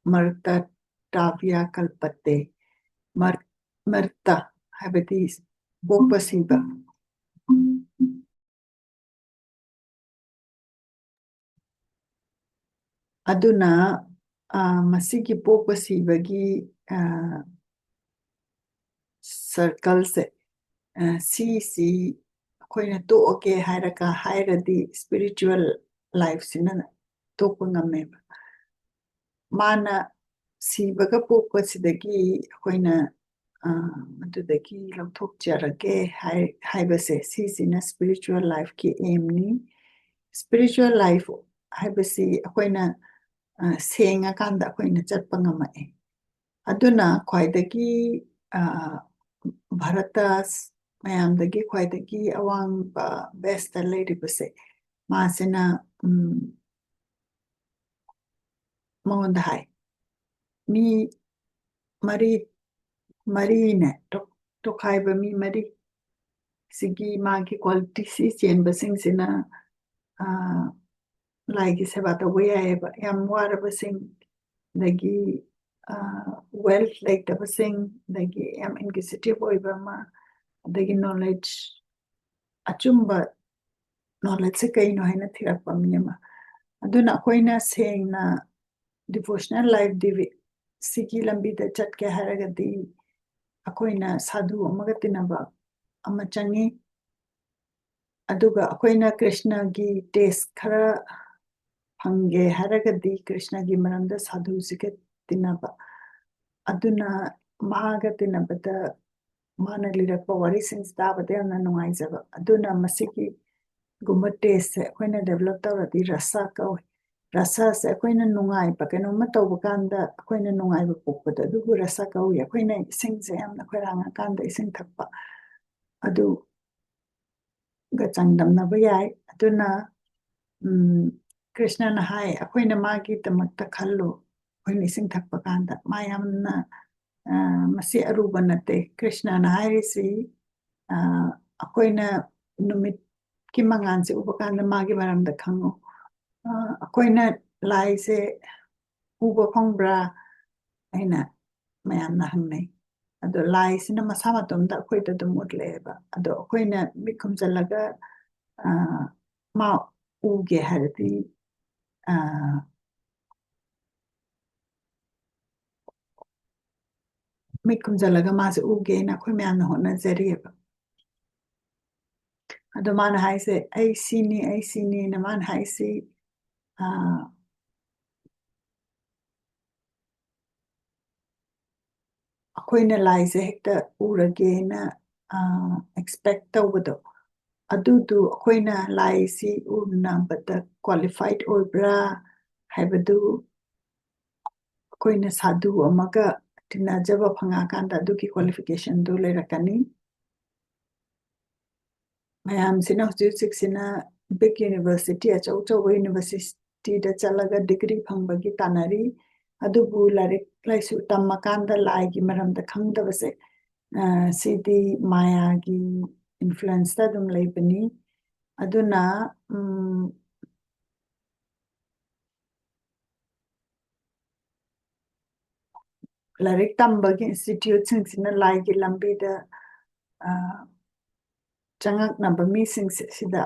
ꯃꯔꯇꯥ ꯇꯥꯕꯤꯌꯥ ꯀꯜꯄꯠꯇꯦ꯫ ꯃꯔ-, ꯃꯔꯇꯥ ꯍꯥꯏꯕꯗꯤ ꯄꯣꯛꯄ ꯁꯤꯕ꯫ ꯑꯗꯨꯅ, ꯑ, ꯃꯁꯤꯒꯤ ꯄꯣꯛꯄ ꯁꯤꯕꯒꯤ, ꯑ, circleꯁꯦ, ꯑ, ꯁꯤꯁꯤ ꯑꯩꯈꯣꯏꯅ ꯇꯣꯛꯑꯒꯦ ꯍꯥꯏꯔꯒ, ꯍꯥꯏꯔꯗꯤ spiritual lifeꯁꯤꯅ ꯇꯣꯛꯄ ꯉꯝꯃꯦꯕ꯫ ꯃꯥꯅ ꯁꯤꯕꯒ ꯄꯣꯛꯄꯁꯤꯗꯒꯤ ꯑꯩꯈꯣꯏꯅ, ꯑ, ꯃꯗꯨꯗꯒꯤ ꯂꯧꯊꯣꯛꯆꯔꯒꯦ ꯍꯥꯏ-, ꯍꯥꯏꯕꯁꯦ, ꯁꯤꯁꯤꯅ spiritual lifeꯀꯤ aimꯅꯤ꯫ Spiritual life ꯍꯥꯏꯕꯁꯤ ꯑꯩꯈꯣꯏꯅ, ꯑ, ꯁꯦꯡꯉꯀꯥꯟꯗ ꯑꯩꯈꯣꯏꯅ ꯆꯠꯄ ꯉꯝꯃꯛꯑꯦ꯫ ꯑꯗꯨꯅ ꯈ꯭ꯋꯥꯏꯗꯒꯤ, ꯑ, ꯚꯥꯔꯠꯇ ꯃꯌꯥꯝꯗꯒꯤ ꯈ꯭ꯋꯥꯏꯗꯒꯤ ꯑꯋꯥꯡꯕ bestꯇ ꯂꯩꯔꯤꯕꯁꯦ, ꯃꯥꯁꯤꯅ, ꯎꯝ, ꯃꯉꯣꯟꯗ ꯍꯥꯏ, "ꯃꯤ ꯃꯔꯤ, ꯃꯔꯤꯅꯦ, ꯇꯣꯛ-, ꯇꯣꯈꯥꯏꯕ ꯃꯤ ꯃꯔꯤ, ꯁꯤꯒꯤ ꯃꯥꯒꯤ qualityꯁꯤ ꯆꯦꯟꯕꯁꯤꯡꯁꯤꯅ, ꯑ, ꯂꯥꯏꯒꯤ ꯁꯦꯕꯥ ꯇꯧꯕ ꯌꯥꯏꯑꯕ꯫ ꯌꯥꯝ ꯋꯥꯔꯕꯁꯤꯡ, ꯑꯗꯒꯤ, ꯑ, wealth ꯂꯩꯇꯕꯁꯤꯡ, ꯑꯗꯒꯤ ꯌꯥꯝ inquisitive ꯑꯣꯏꯕ ꯑꯃ, ꯑꯗꯒꯤ knowledge, ꯑꯆꯨꯝꯕ knowledgeꯁꯦ ꯀꯩꯅꯣ ꯍꯥꯏꯅ ꯊꯤꯔꯛꯄ ꯃꯤ ꯑꯃ꯫ ꯑꯗꯨꯅ ꯑꯩꯈꯣꯏꯅ ꯁꯦꯡꯅ devotional life ꯗꯤꯚꯤ-, ꯁꯤꯒꯤ ꯂꯝꯕꯤꯗ ꯆꯠꯀꯦ ꯍꯥꯏꯔꯒꯗꯤ ꯑꯩꯈꯣꯏꯅ ꯁꯥꯙꯨ ꯑꯃꯒ ꯇꯤꯟꯅꯕ ꯑꯃ ꯆꯪꯉꯤ꯫ ꯑꯗꯨꯒ ꯑꯩꯈꯣꯏꯅ ꯀ꯭ꯔꯤꯁꯅꯒꯤ taste ꯈꯔ ꯐꯪꯒꯦ ꯍꯥꯏꯔꯒꯗꯤ ꯀ꯭ꯔꯤꯁꯅꯒꯤ ꯃꯔꯝꯗ ꯁꯥꯙꯨꯁꯤꯒ ꯇꯤꯟꯅꯕ꯫ ꯑꯗꯨꯅ ꯃꯥꯒ ꯇꯤꯟꯅꯕꯗ ꯃꯥꯅ ꯂꯤꯔꯛꯄ ꯋꯥꯔꯤꯁꯤꯡꯁꯤ ꯇꯥꯕꯗ ꯌꯥꯝꯅ ꯅꯨꯡꯉꯥꯏꯖꯕ꯫ ꯑꯗꯨꯅ ꯃꯁꯤꯒꯤꯒꯨꯝꯕ tasteꯁꯦ ꯑꯩꯈꯣꯏꯅ develop ꯇꯧꯔꯗꯤ ꯔꯁ ꯀꯧꯏ꯫ ꯔꯁꯁꯦ ꯑꯩꯈꯣꯏꯅ ꯅꯨꯡꯉꯥꯏꯕ ꯀꯩꯅꯣꯝꯃ ꯇꯧꯕ ꯀꯥꯟꯗ ꯑꯩꯈꯣꯏꯅ ꯅꯨꯡꯉꯥꯏꯕ ꯄꯣꯛꯄꯗꯣ, ꯑꯗꯨꯕꯨ ꯔꯁ ꯀꯧꯏ꯫ ꯑꯩꯈꯣꯏꯅ ꯏꯁꯤꯡꯁꯦ ꯌꯥꯝꯅ ꯈꯣꯏꯔꯥꯡꯉꯀꯥꯟꯗ ꯏꯁꯤꯡ ꯊꯛꯄ, ꯑꯗꯨꯒ ꯆꯥꯡꯗꯝꯅꯕ ꯌꯥꯏ꯫ ꯑꯗꯨꯅ, ꯎꯝ, ꯀ꯭ꯔꯤꯁꯅꯅ ꯍꯥꯏ, "ꯑꯩꯈꯣꯏꯅ ꯃꯥꯒꯤꯗꯃꯛꯇ ꯈꯜꯂꯨ, ꯑꯩꯈꯣꯏꯅ ꯏꯁꯤꯡ ꯊꯛꯄ ꯀꯥꯟꯗ ꯃꯥ ꯌꯥꯝꯅ, ꯑ, ꯃꯁꯤ ꯑꯔꯨꯕ ꯅꯠꯇꯦ"꯫ ꯀ꯭ꯔꯤꯁꯅꯅ ꯍꯥꯏꯔꯤꯁꯤ, ꯑ, ꯑꯩꯈꯣꯏꯅ ꯅꯨꯃꯤꯠꯀꯤ ꯃꯉꯥꯜꯁꯦ ꯎꯕ ꯀꯥꯟꯗ ꯃꯥꯒꯤ ꯃꯔꯝꯗ ꯈꯪꯉꯨ꯫ ꯑ, ꯑꯩꯈꯣꯏꯅ ꯂꯥꯏꯁꯦ ꯎꯕ ꯐꯪꯕ꯭ꯔꯥ ꯍꯥꯏꯅ ꯃꯌꯥꯝꯅ ꯍꯪꯅꯩ꯫ ꯑꯗꯣ ꯂꯥꯏꯁꯤꯅ ꯃꯁꯥ ꯃꯇꯣꯝꯇ ꯑꯩꯈꯣꯏꯗ ꯑꯗꯨꯝ ꯎꯠꯂꯛꯑꯦꯕ꯫ ꯑꯗꯣ ꯑꯩꯈꯣꯏꯅ ꯃꯤꯠ ꯈꯨꯝꯖꯤꯜꯂꯒ, ꯑ, ꯃꯥ ꯎꯒꯦ ꯍꯥꯏꯔꯗꯤ, ꯑ, ꯃꯤꯠ ꯈꯨꯝꯖꯤꯜꯂꯒ ꯃꯥꯁꯦ ꯎꯒꯦꯅ ꯑꯩꯈꯣꯏ ꯃꯌꯥꯝꯅ ꯍꯣꯠꯅꯖꯔꯤꯑꯕ꯫ ꯑꯗꯣ ꯃꯥꯅ ꯍꯥꯏꯁꯦ, "ꯑꯩ ꯁꯤꯅꯤ, ꯑꯩ ꯁꯤꯅꯤꯅ" ꯃꯥꯅ ꯍꯥꯏꯁꯤ, ꯑ, ꯑꯩꯈꯣꯏꯅ ꯂꯥꯏꯁꯦ ꯍꯦꯛꯇ ꯎꯔꯒꯦꯅ, ꯑ, expect ꯇꯧꯕꯗꯣ, ꯑꯗꯨꯗꯨ ꯑꯩꯈꯣꯏꯅ ꯂꯥꯏꯁꯤ ꯎꯅꯕꯗ qualified ꯑꯣꯏꯕ꯭ꯔꯥ ꯍꯥꯏꯕꯗꯨ ꯑꯩꯈꯣꯏꯅ ꯁꯥꯗꯨ ꯑꯃꯒ ꯇꯤꯟꯅꯖꯕ ꯐꯪꯉꯛꯑꯀꯥꯟꯗ ꯑꯗꯨꯒꯤ qualification ꯗꯨ ꯂꯩꯔꯛꯀꯅꯤ꯫ ꯃꯌꯥꯝꯁꯤꯅ ꯍꯧꯖꯤꯛ ꯍꯧꯖꯤꯛꯁꯤꯅ big university, ꯑꯆꯧ ꯑꯆꯧꯕ university ꯗ ꯆꯠꯂꯒ degree ꯐꯪꯕꯒꯤ ꯇꯥꯟꯅꯔꯤ꯫ ꯑꯗꯨꯕꯨ ꯂꯥꯏꯔꯤꯛ ꯂꯥꯏꯁꯨ ꯇꯝꯃꯀꯥꯟꯗ ꯂꯥꯏꯒꯤ ꯃꯔꯝꯗ ꯈꯪꯗꯕꯁꯦ, ꯑ, ꯁꯤꯗꯤ ꯃꯥꯌꯥꯒꯤ influence ꯇ ꯑꯗꯨꯝ ꯂꯩꯕꯅꯤ꯫ ꯑꯗꯨꯅ, ꯎꯝ, ꯂꯥꯏꯔꯤꯛ ꯇꯝꯕꯒꯤ institute ꯁꯤꯡꯁꯤꯅ ꯂꯥꯏꯒꯤ ꯂꯝꯕꯤꯗ, ꯑ, ꯆꯪꯉꯛꯅꯕ ꯃꯤꯁꯤꯡꯁꯦ ꯁꯤꯗ,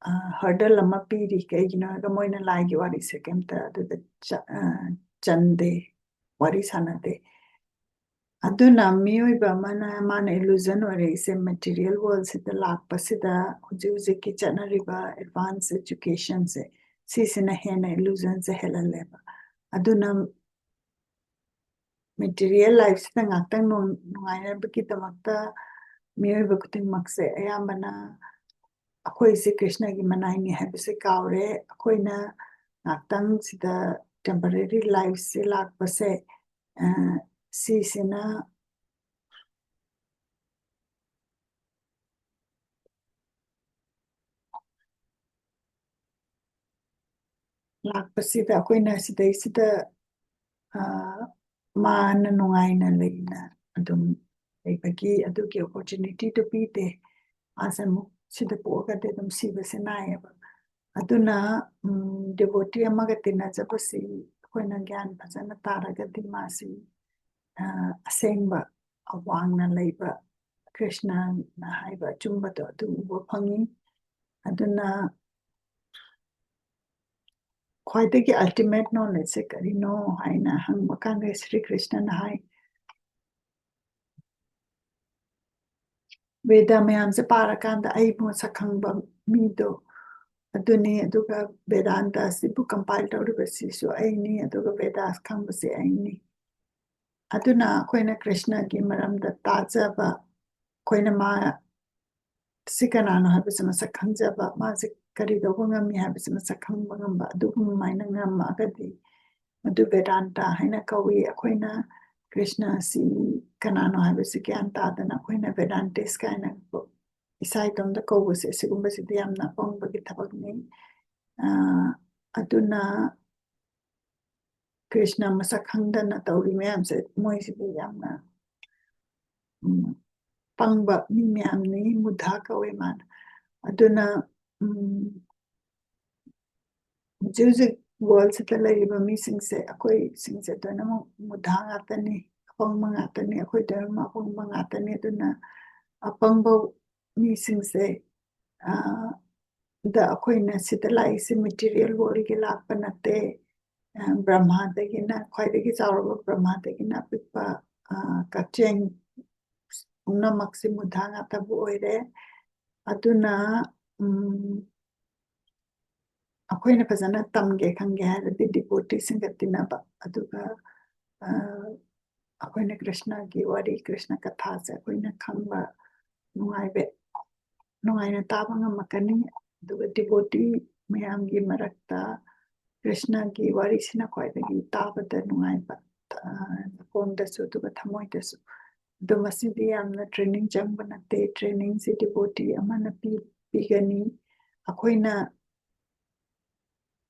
ꯑ, hurdle ꯑꯃ ꯄꯤꯔꯤ꯫ ꯀꯩꯒꯤꯅꯣ ꯍꯥꯏꯔꯒ ꯃꯣꯏꯅ ꯂꯥꯏꯒꯤ ꯋꯥꯔꯤꯁꯦ ꯀꯩꯝꯇ ꯑꯗꯨꯗ ꯆ-, ꯑ, ꯆꯟꯗꯦ, ꯋꯥꯔꯤ ꯁꯥꯟꯅꯗꯦ꯫ ꯑꯗꯨꯅ ꯃꯤꯑꯣꯏꯕ ꯑꯃꯅ ꯃꯥꯅ illusion ꯑꯣꯏꯔꯛꯏꯁꯦ material world ꯁꯤꯗ ꯂꯥꯛꯄꯁꯤꯗ ꯍꯧꯖꯤꯛ ꯍꯧꯖꯤꯛꯀꯤ ꯆꯠꯅꯔꯤꯕ advance education ꯁꯦ, ꯁꯤꯁꯤꯅ ꯍꯦꯟꯅ illusion ꯁꯦ ꯍꯦꯜꯍꯜꯂꯦꯕ꯫ ꯑꯗꯨꯅ material life ꯁꯤꯗ ꯉꯥꯛꯇꯪ ꯅꯨꯡ-, ꯅꯨꯡꯉꯥꯏꯅꯕꯒꯤꯗꯃꯛꯇ ꯃꯤꯑꯣꯏꯕ ꯈꯨꯗꯤꯡꯃꯛꯁꯦ ꯑꯌꯥꯝꯕꯅ ꯑꯩꯈꯣꯏꯁꯦ ꯀ꯭ꯔꯤꯁꯅꯒꯤ ꯃꯅꯥꯏꯅꯤ ꯍꯥꯏꯕꯁꯦ ꯀꯥꯎꯔꯦ꯫ ꯑꯩꯈꯣꯏꯅ ꯉꯥꯛꯇꯪ ꯁꯤꯗ temporary life ꯁꯦ ꯂꯥꯛꯄꯁꯦ, ꯑ, ꯁꯤꯁꯤꯅ ꯂꯥꯛꯄꯁꯤꯗ ꯑꯩꯈꯣꯏꯅ ꯁꯤꯗꯩꯁꯤꯗ, ꯑ, ꯃꯥꯅ ꯅꯨꯡꯉꯥꯏꯅ ꯂꯩꯅ ꯑꯗꯨꯝ ꯂꯩꯕꯒꯤ ꯑꯗꯨꯒꯤ opportunity ꯗꯨ ꯄꯤꯗꯦ꯫ ꯃꯥꯁꯦ ꯑꯃꯨꯛ ꯁꯤꯗ ꯄꯣꯛꯑꯒꯗꯤ ꯑꯗꯨꯝ ꯁꯤꯕꯁꯦ ꯅꯥꯏꯌꯦꯕ꯫ ꯑꯗꯨꯅ, ꯎꯝ, devotee ꯑꯃꯒ ꯇꯤꯟꯅꯖꯕꯁꯤ ꯑꯩꯈꯣꯏꯅ ꯒ꯭ꯌꯥꯟ ꯐꯖꯅ ꯇꯥꯔꯒꯗꯤ ꯃꯥꯁꯤ, ꯑ, ꯑꯁꯦꯡꯕ ꯑꯋꯥꯡꯅ ꯂꯩꯕ ꯀ꯭ꯔꯤꯁꯅꯅ ꯍꯥꯏꯕ ꯑꯆꯨꯝꯕꯗꯣ ꯑꯗꯨ ꯎꯕ ꯐꯪꯉꯤ꯫ ꯑꯗꯨꯅ ꯈ꯭ꯋꯥꯏꯗꯒꯤ ultimate knowledge ꯁꯦ ꯀꯔꯤꯅꯣ ꯍꯥꯏꯅ ꯍꯪꯕ ꯀꯥꯟꯗ ꯁ꯭ꯔꯤ ꯀ꯭ꯔꯤꯁꯅꯅ ꯍꯥꯏ, "ꯕꯦꯗ ꯃꯌꯥꯝꯁꯦ ꯄꯥꯔꯀꯥꯟꯗ ꯑꯩꯕꯨ ꯃꯁꯛ ꯈꯪꯕ ꯃꯤꯗꯣ ꯑꯗꯨꯅꯤ, ꯑꯗꯨꯒ ꯕꯦꯗꯥꯟꯇ ꯑꯁꯤꯕꯨ compile ꯇꯧꯔꯤꯕꯁꯤꯁꯨ ꯑꯩꯅꯤ, ꯑꯗꯨꯒ ꯕꯦꯗꯥ ꯈꯪꯕꯁꯦ ꯑꯩꯅꯤ"꯫ ꯑꯗꯨꯅ ꯑꯩꯈꯣꯏꯅ ꯀ꯭ꯔꯤꯁꯅꯒꯤ ꯃꯔꯝꯗ ꯇꯥꯖꯕ, ꯑꯩꯈꯣꯏꯅ ꯃꯥ ꯁꯤ ꯀꯅꯥꯅꯣ ꯍꯥꯏꯕꯁꯤ ꯃꯁꯛ ꯈꯪꯖꯕ, ꯃꯥꯁꯦ ꯀꯔꯤ ꯇꯧꯕ ꯉꯝꯃꯤ ꯍꯥꯏꯕꯁꯤ ꯃꯁꯛ ꯈꯪꯕ ꯉꯝꯕ, ꯑꯗꯨꯒꯨꯝꯃꯥꯏꯅ ꯉꯝꯃꯛꯑꯒꯗꯤ ꯃꯗꯨ ꯕꯦꯗꯥꯟꯇ ꯍꯥꯏꯅ ꯀꯧꯏ꯫ ꯑꯩꯈꯣꯏꯅ ꯀ꯭ꯔꯤꯁꯅ ꯑꯁꯤ ꯀꯅꯥꯅꯣ ꯍꯥꯏꯕꯁꯤ ꯒ꯭ꯌꯥꯟ ꯇꯥꯗꯅ ꯑꯩꯈꯣꯏꯅ ꯕꯦꯗꯥꯟꯇꯤꯁ ꯀꯥꯏꯅ ꯏꯁꯥ ꯏꯇꯣꯝꯇ ꯀꯧꯕꯁꯦ, ꯁꯤꯒꯨꯝꯕꯁꯤꯗꯤ ꯌꯥꯝꯅ ꯑꯄꯪꯕꯒꯤ ꯊꯕꯛꯅꯤ꯫ ꯑ, ꯑꯗꯨꯅ ꯀ꯭ꯔꯤꯁꯅ ꯃꯁꯛ ꯈꯪꯗꯅ ꯇꯧꯔꯤ ꯃꯌꯥꯝꯁꯦ, ꯃꯣꯏꯁꯤꯗꯤ ꯌꯥꯝꯅ, ꯎꯝ, ꯄꯪꯕ ꯃꯤ ꯃꯌꯥꯝꯅꯤ, ꯃꯨꯙꯥ ꯀꯧꯋꯦ ꯃꯥꯅ꯫ ꯑꯗꯨꯅ, ꯎꯝ, ꯍꯧꯖꯤꯛ ꯍꯧꯖꯤꯛ world ꯁꯤꯗ ꯂꯩꯔꯤꯕ ꯃꯤꯁꯤꯡꯁꯦ, ꯑꯩꯈꯣꯏꯁꯤꯡꯁꯦ ꯂꯣꯏꯅꯃꯛ ꯃꯨꯙꯥ ꯉꯥꯛꯇꯅꯤ, ꯑꯄꯪꯕ ꯉꯥꯛꯇꯅꯤ, ꯑꯩꯈꯣꯏ ꯂꯣꯏꯅꯃꯛ ꯑꯄꯪꯕ ꯉꯥꯛꯇꯅꯤ꯫ ꯑꯗꯨꯅ ꯑꯄꯪꯕ ꯃꯤꯁꯤꯡꯁꯦ, ꯑ, ꯗ ꯑꯩꯈꯣꯏꯅ ꯁꯤꯗ ꯂꯥꯛꯏꯁꯦ material world ꯀꯤ ꯂꯥꯛꯄ ꯅꯠꯇꯦ꯫ ꯑ, ꯕ꯭ꯔꯍ꯭ꯃꯥꯗꯒꯤꯅ, ꯈ꯭ꯋꯥꯏꯗꯒꯤ ꯆꯥꯎꯔꯕ ꯕ꯭ꯔꯍ꯭ꯃꯥꯗꯒꯤꯅ ꯑꯄꯤꯛꯄ, ꯑ, ꯀꯛꯆꯦꯡ ꯄꯨꯝꯅꯃꯛꯁꯤ ꯃꯨꯙꯥ ꯉꯥꯛꯇꯕꯨ ꯑꯣꯏꯔꯦ꯫ ꯑꯗꯨꯅ, ꯎꯝ, ꯑꯩꯈꯣꯏꯅ ꯐꯖꯅ ꯇꯝꯒꯦ ꯈꯪꯒꯦ ꯍꯥꯏꯔꯗꯤ devotee ꯁꯤꯡꯒ ꯇꯤꯟꯅꯕ, ꯑꯗꯨꯒ, ꯑ, ꯑꯩꯈꯣꯏꯅ ꯀ꯭ꯔꯤꯁꯅꯒꯤ ꯋꯥꯔꯤ, ꯀ꯭ꯔꯤꯁꯅ ꯀꯊꯥꯁꯦ ꯑꯩꯈꯣꯏꯅ ꯈꯪꯕ, ꯅꯨꯡꯉꯥꯏꯕ, ꯅꯨꯡꯉꯥꯏꯅ ꯇꯥꯕ ꯉꯝꯃꯛꯀꯅꯤ꯫ ꯑꯗꯨꯒ devotee ꯃꯌꯥꯝꯒꯤ ꯃꯔꯛꯇ ꯀ꯭ꯔꯤꯁꯅꯒꯤ ꯋꯥꯔꯤꯁꯤꯅ ꯈ꯭ꯋꯥꯏꯗꯒꯤ ꯇꯥꯕꯗ ꯅꯨꯡꯉꯥꯏꯕ, ꯑ, ꯅꯥꯀꯣꯡꯗꯁꯨ ꯑꯗꯨꯒ ꯊꯃꯣꯏꯗꯁꯨ꯫ ꯑꯗꯣ ꯃꯁꯤꯗꯤ ꯌꯥꯝꯅ training ꯆꯪꯕ ꯅꯠꯇꯦ꯫ Training ꯁꯤ devotee ꯑꯃꯅ ꯄꯤ-, ꯄꯤꯒꯅꯤ꯫ ꯑꯩꯈꯣꯏꯅ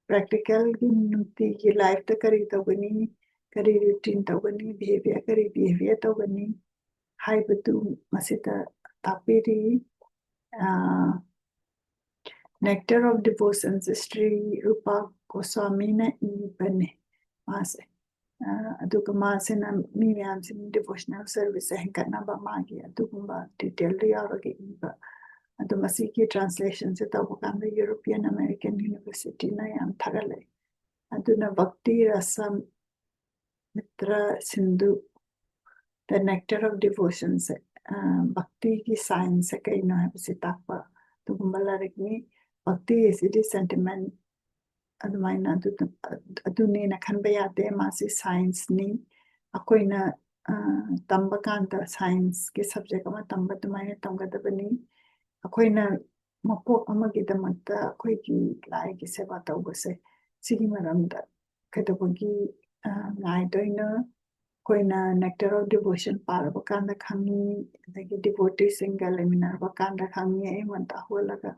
practical ꯒꯤ ꯅꯨꯡꯇꯤꯒꯤ life ꯇ ꯀꯔꯤ ꯇꯧꯒꯅꯤ, ꯀꯔꯤ routine ꯇꯧꯒꯅꯤ, behavior, ꯀꯔꯤ behavior ꯇꯧꯒꯅꯤ ꯍꯥꯏꯕꯗꯨ ꯃꯁꯤꯗ ꯇꯥꯛꯄꯤꯔꯤ꯫ ꯑ, Nectar of Devotion, ꯁ꯭ꯔꯤ ꯔꯨꯄꯥ ꯒꯣꯁ꯭ꯋꯥꯃꯤꯅ ꯏꯕꯅꯤ꯫ ꯃꯥꯁꯦ꯫ ꯑ, ꯑꯗꯨꯒ ꯃꯥꯁꯤꯅ ꯃꯤ ꯃꯌꯥꯝꯁꯤꯅ devotional service ꯁꯦ ꯍꯦꯟꯒꯠꯅꯕ ꯃꯥꯒꯤ ꯑꯗꯨꯒꯨꯝꯕ detail ꯗꯨ ꯌꯥꯎꯔꯒ ꯏꯕ꯫ ꯑꯗꯣ ꯃꯁꯤꯒꯤ translation ꯁꯦ ꯇꯧꯕ ꯀꯥꯟꯗ European American University ꯅ ꯌꯥꯝ ꯊꯥꯒꯠꯂꯛꯑꯦ꯫ ꯑꯗꯨꯅ ꯚꯛꯇꯤ ꯔꯁ metre Sindhu, The Nectar of Devotion ꯁꯦ, ꯑ, ꯚꯛꯇꯤꯒꯤ science ꯁꯦ ꯀꯩꯅꯣ ꯍꯥꯏꯕꯁꯤ ꯇꯥꯛꯄ ꯑꯗꯨꯒꯨꯝꯕ ꯂꯥꯏꯔꯤꯛꯅꯤ꯫ ꯚꯛꯇꯤ ꯑꯁꯤꯗꯤ sentiment ꯑꯗꯨꯃꯥꯏꯅ ꯑꯗꯨ, ꯑꯗꯨꯅꯦꯅ ꯈꯟꯕ ꯌꯥꯗꯦ꯫ ꯃꯥꯁꯤ science ꯅꯤ꯫ ꯑꯩꯈꯣꯏꯅ, ꯑ, ꯇꯝꯕ ꯀꯥꯟꯗ science ꯀꯤ subject ꯑꯃ ꯇꯝꯕ ꯑꯗꯨꯃꯥꯏꯅ ꯇꯝꯒꯗꯕꯅꯤ꯫ ꯑꯩꯈꯣꯏꯅ ꯃꯄꯣꯛ ꯑꯃꯒꯤꯗꯃꯛꯇ ꯑꯩꯈꯣꯏꯒꯤ ꯂꯥꯏꯒꯤ ꯁꯦꯕꯥ ꯇꯧꯕꯁꯦ ꯁꯤꯒꯤ ꯃꯔꯝꯗ ꯀꯩꯗꯧꯕꯒꯤ, ꯑ, ꯉꯥꯏꯗꯣꯏꯅꯣ? ꯑꯩꯈꯣꯏꯅ Nectar of Devotion ꯄꯥꯔꯕ ꯀꯥꯟꯗ ꯈꯪꯉꯤ, ꯑꯗꯒꯤ devotee ꯁꯤꯡꯒ ꯂꯩꯃꯤꯟꯅꯔꯕ ꯀꯥꯟꯗ ꯈꯪꯉꯤ꯫ ꯑꯌꯨꯛ ꯉꯟꯇꯥ ꯍꯧꯒꯠꯂꯒ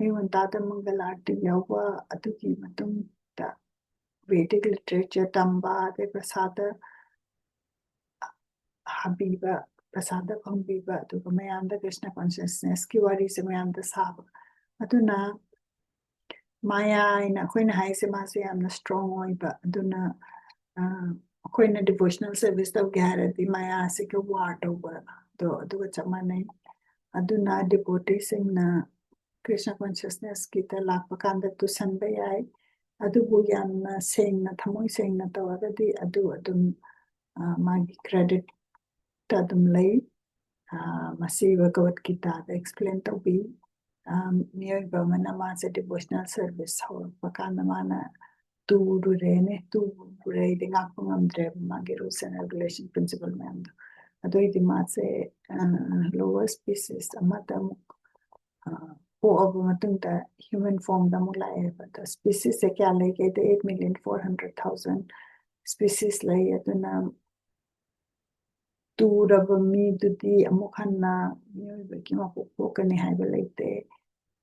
ꯑꯌꯨꯛ ꯉꯟꯇꯥꯗ ꯃꯪꯒꯜ ꯑꯥꯔꯇꯤ ꯌꯥꯎꯕ, ꯑꯗꯨꯒꯤ ꯃꯇꯨꯡꯗ Vedic literature ꯇꯝꯕ, ꯑꯗꯩ ꯄ꯭ꯔꯁꯥꯗ ꯍꯥꯕꯤꯕ, ꯄ꯭ꯔꯁꯥꯗ ꯐꯪꯕꯤꯕ, ꯑꯗꯨꯒ ꯃꯌꯥꯝꯗ Krishna consciousness ꯀꯤ ꯋꯥꯔꯤꯁꯦ ꯃꯌꯥꯝꯗ ꯁꯥꯕ꯫ ꯑꯗꯨꯅ ꯃꯥꯌꯥ ꯍꯥꯏꯅ ꯑꯩꯈꯣꯏꯅ ꯍꯥꯏꯁꯦ ꯃꯥꯁꯦ ꯌꯥꯝꯅ strong ꯑꯣꯏꯕ꯫ ꯑꯗꯨꯅ, ꯑ, ꯑꯩꯈꯣꯏꯅ devotional service ꯇꯧꯒꯦ ꯍꯥꯏꯔꯗꯤ ꯃꯥꯌꯥꯁꯤꯒ war ꯇꯧꯕꯗꯣ ꯑꯗꯨꯒ ꯆꯞ ꯃꯥꯟꯅꯩ꯫ ꯑꯗꯨꯅ devotee ꯁꯤꯡꯅ Krishna consciousness ꯀꯤꯗ ꯂꯥꯛꯄ ꯀꯥꯟꯗ ꯇꯨꯁꯟꯕ ꯌꯥꯏ꯫ ꯑꯗꯨꯕꯨ ꯌꯥꯝꯅ ꯁꯦꯡꯅ, ꯊꯃꯣꯏ ꯁꯦꯡꯅ ꯇꯧꯔꯒꯗꯤ ꯑꯗꯨ ꯑꯗꯨꯝ, ꯑ, ꯃꯥꯒꯤ credit ꯇ ꯑꯗꯨꯝ ꯂꯩ꯫ ꯑ, ꯃꯁꯤ ꯚꯒꯋꯠ ꯒꯤꯇꯥꯗ explain ꯇꯧꯕꯤ꯫ ꯑ, ꯃꯤꯑꯣꯏꯕ ꯑꯃꯅ ꯃꯥꯁꯦ devotional service ꯍꯧꯔꯛꯄ ꯀꯥꯟꯗ ꯃꯥꯅ ꯇꯨꯔꯨꯔꯦꯅꯦ, ꯇꯨꯔꯨꯔꯦꯗꯤ ꯉꯥꯛꯄ ꯉꯝꯗ꯭ꯔꯦꯕ ꯃꯥꯒꯤ rules and regulation principle ꯃꯌꯥꯝꯗꯣ꯫ ꯑꯗꯨꯏꯗꯤ ꯃꯥꯁꯦ, ꯑ, lower species ꯑꯃꯗ ꯑꯃꯨꯛ, ꯑ, ꯄꯣꯛꯑꯕ ꯃꯇꯨꯡꯗ human form ꯗ ꯑꯃꯨꯛ ꯂꯥꯛꯑꯦꯕ꯫ ꯑꯗꯣ species ꯁꯦ ꯀꯌꯥ ꯂꯩꯒꯦꯗ eight million four hundred thousand species ꯂꯩ꯫ ꯑꯗꯨꯅ ꯇꯨꯔꯕ ꯃꯤꯗꯨꯗꯤ ꯑꯃꯨꯛ ꯍꯟꯅ ꯃꯤꯑꯣꯏꯕꯒꯤ ꯃꯄꯣꯛ ꯄꯣꯛꯀꯅꯤ ꯍꯥꯏꯕ ꯂꯩꯇꯦ꯫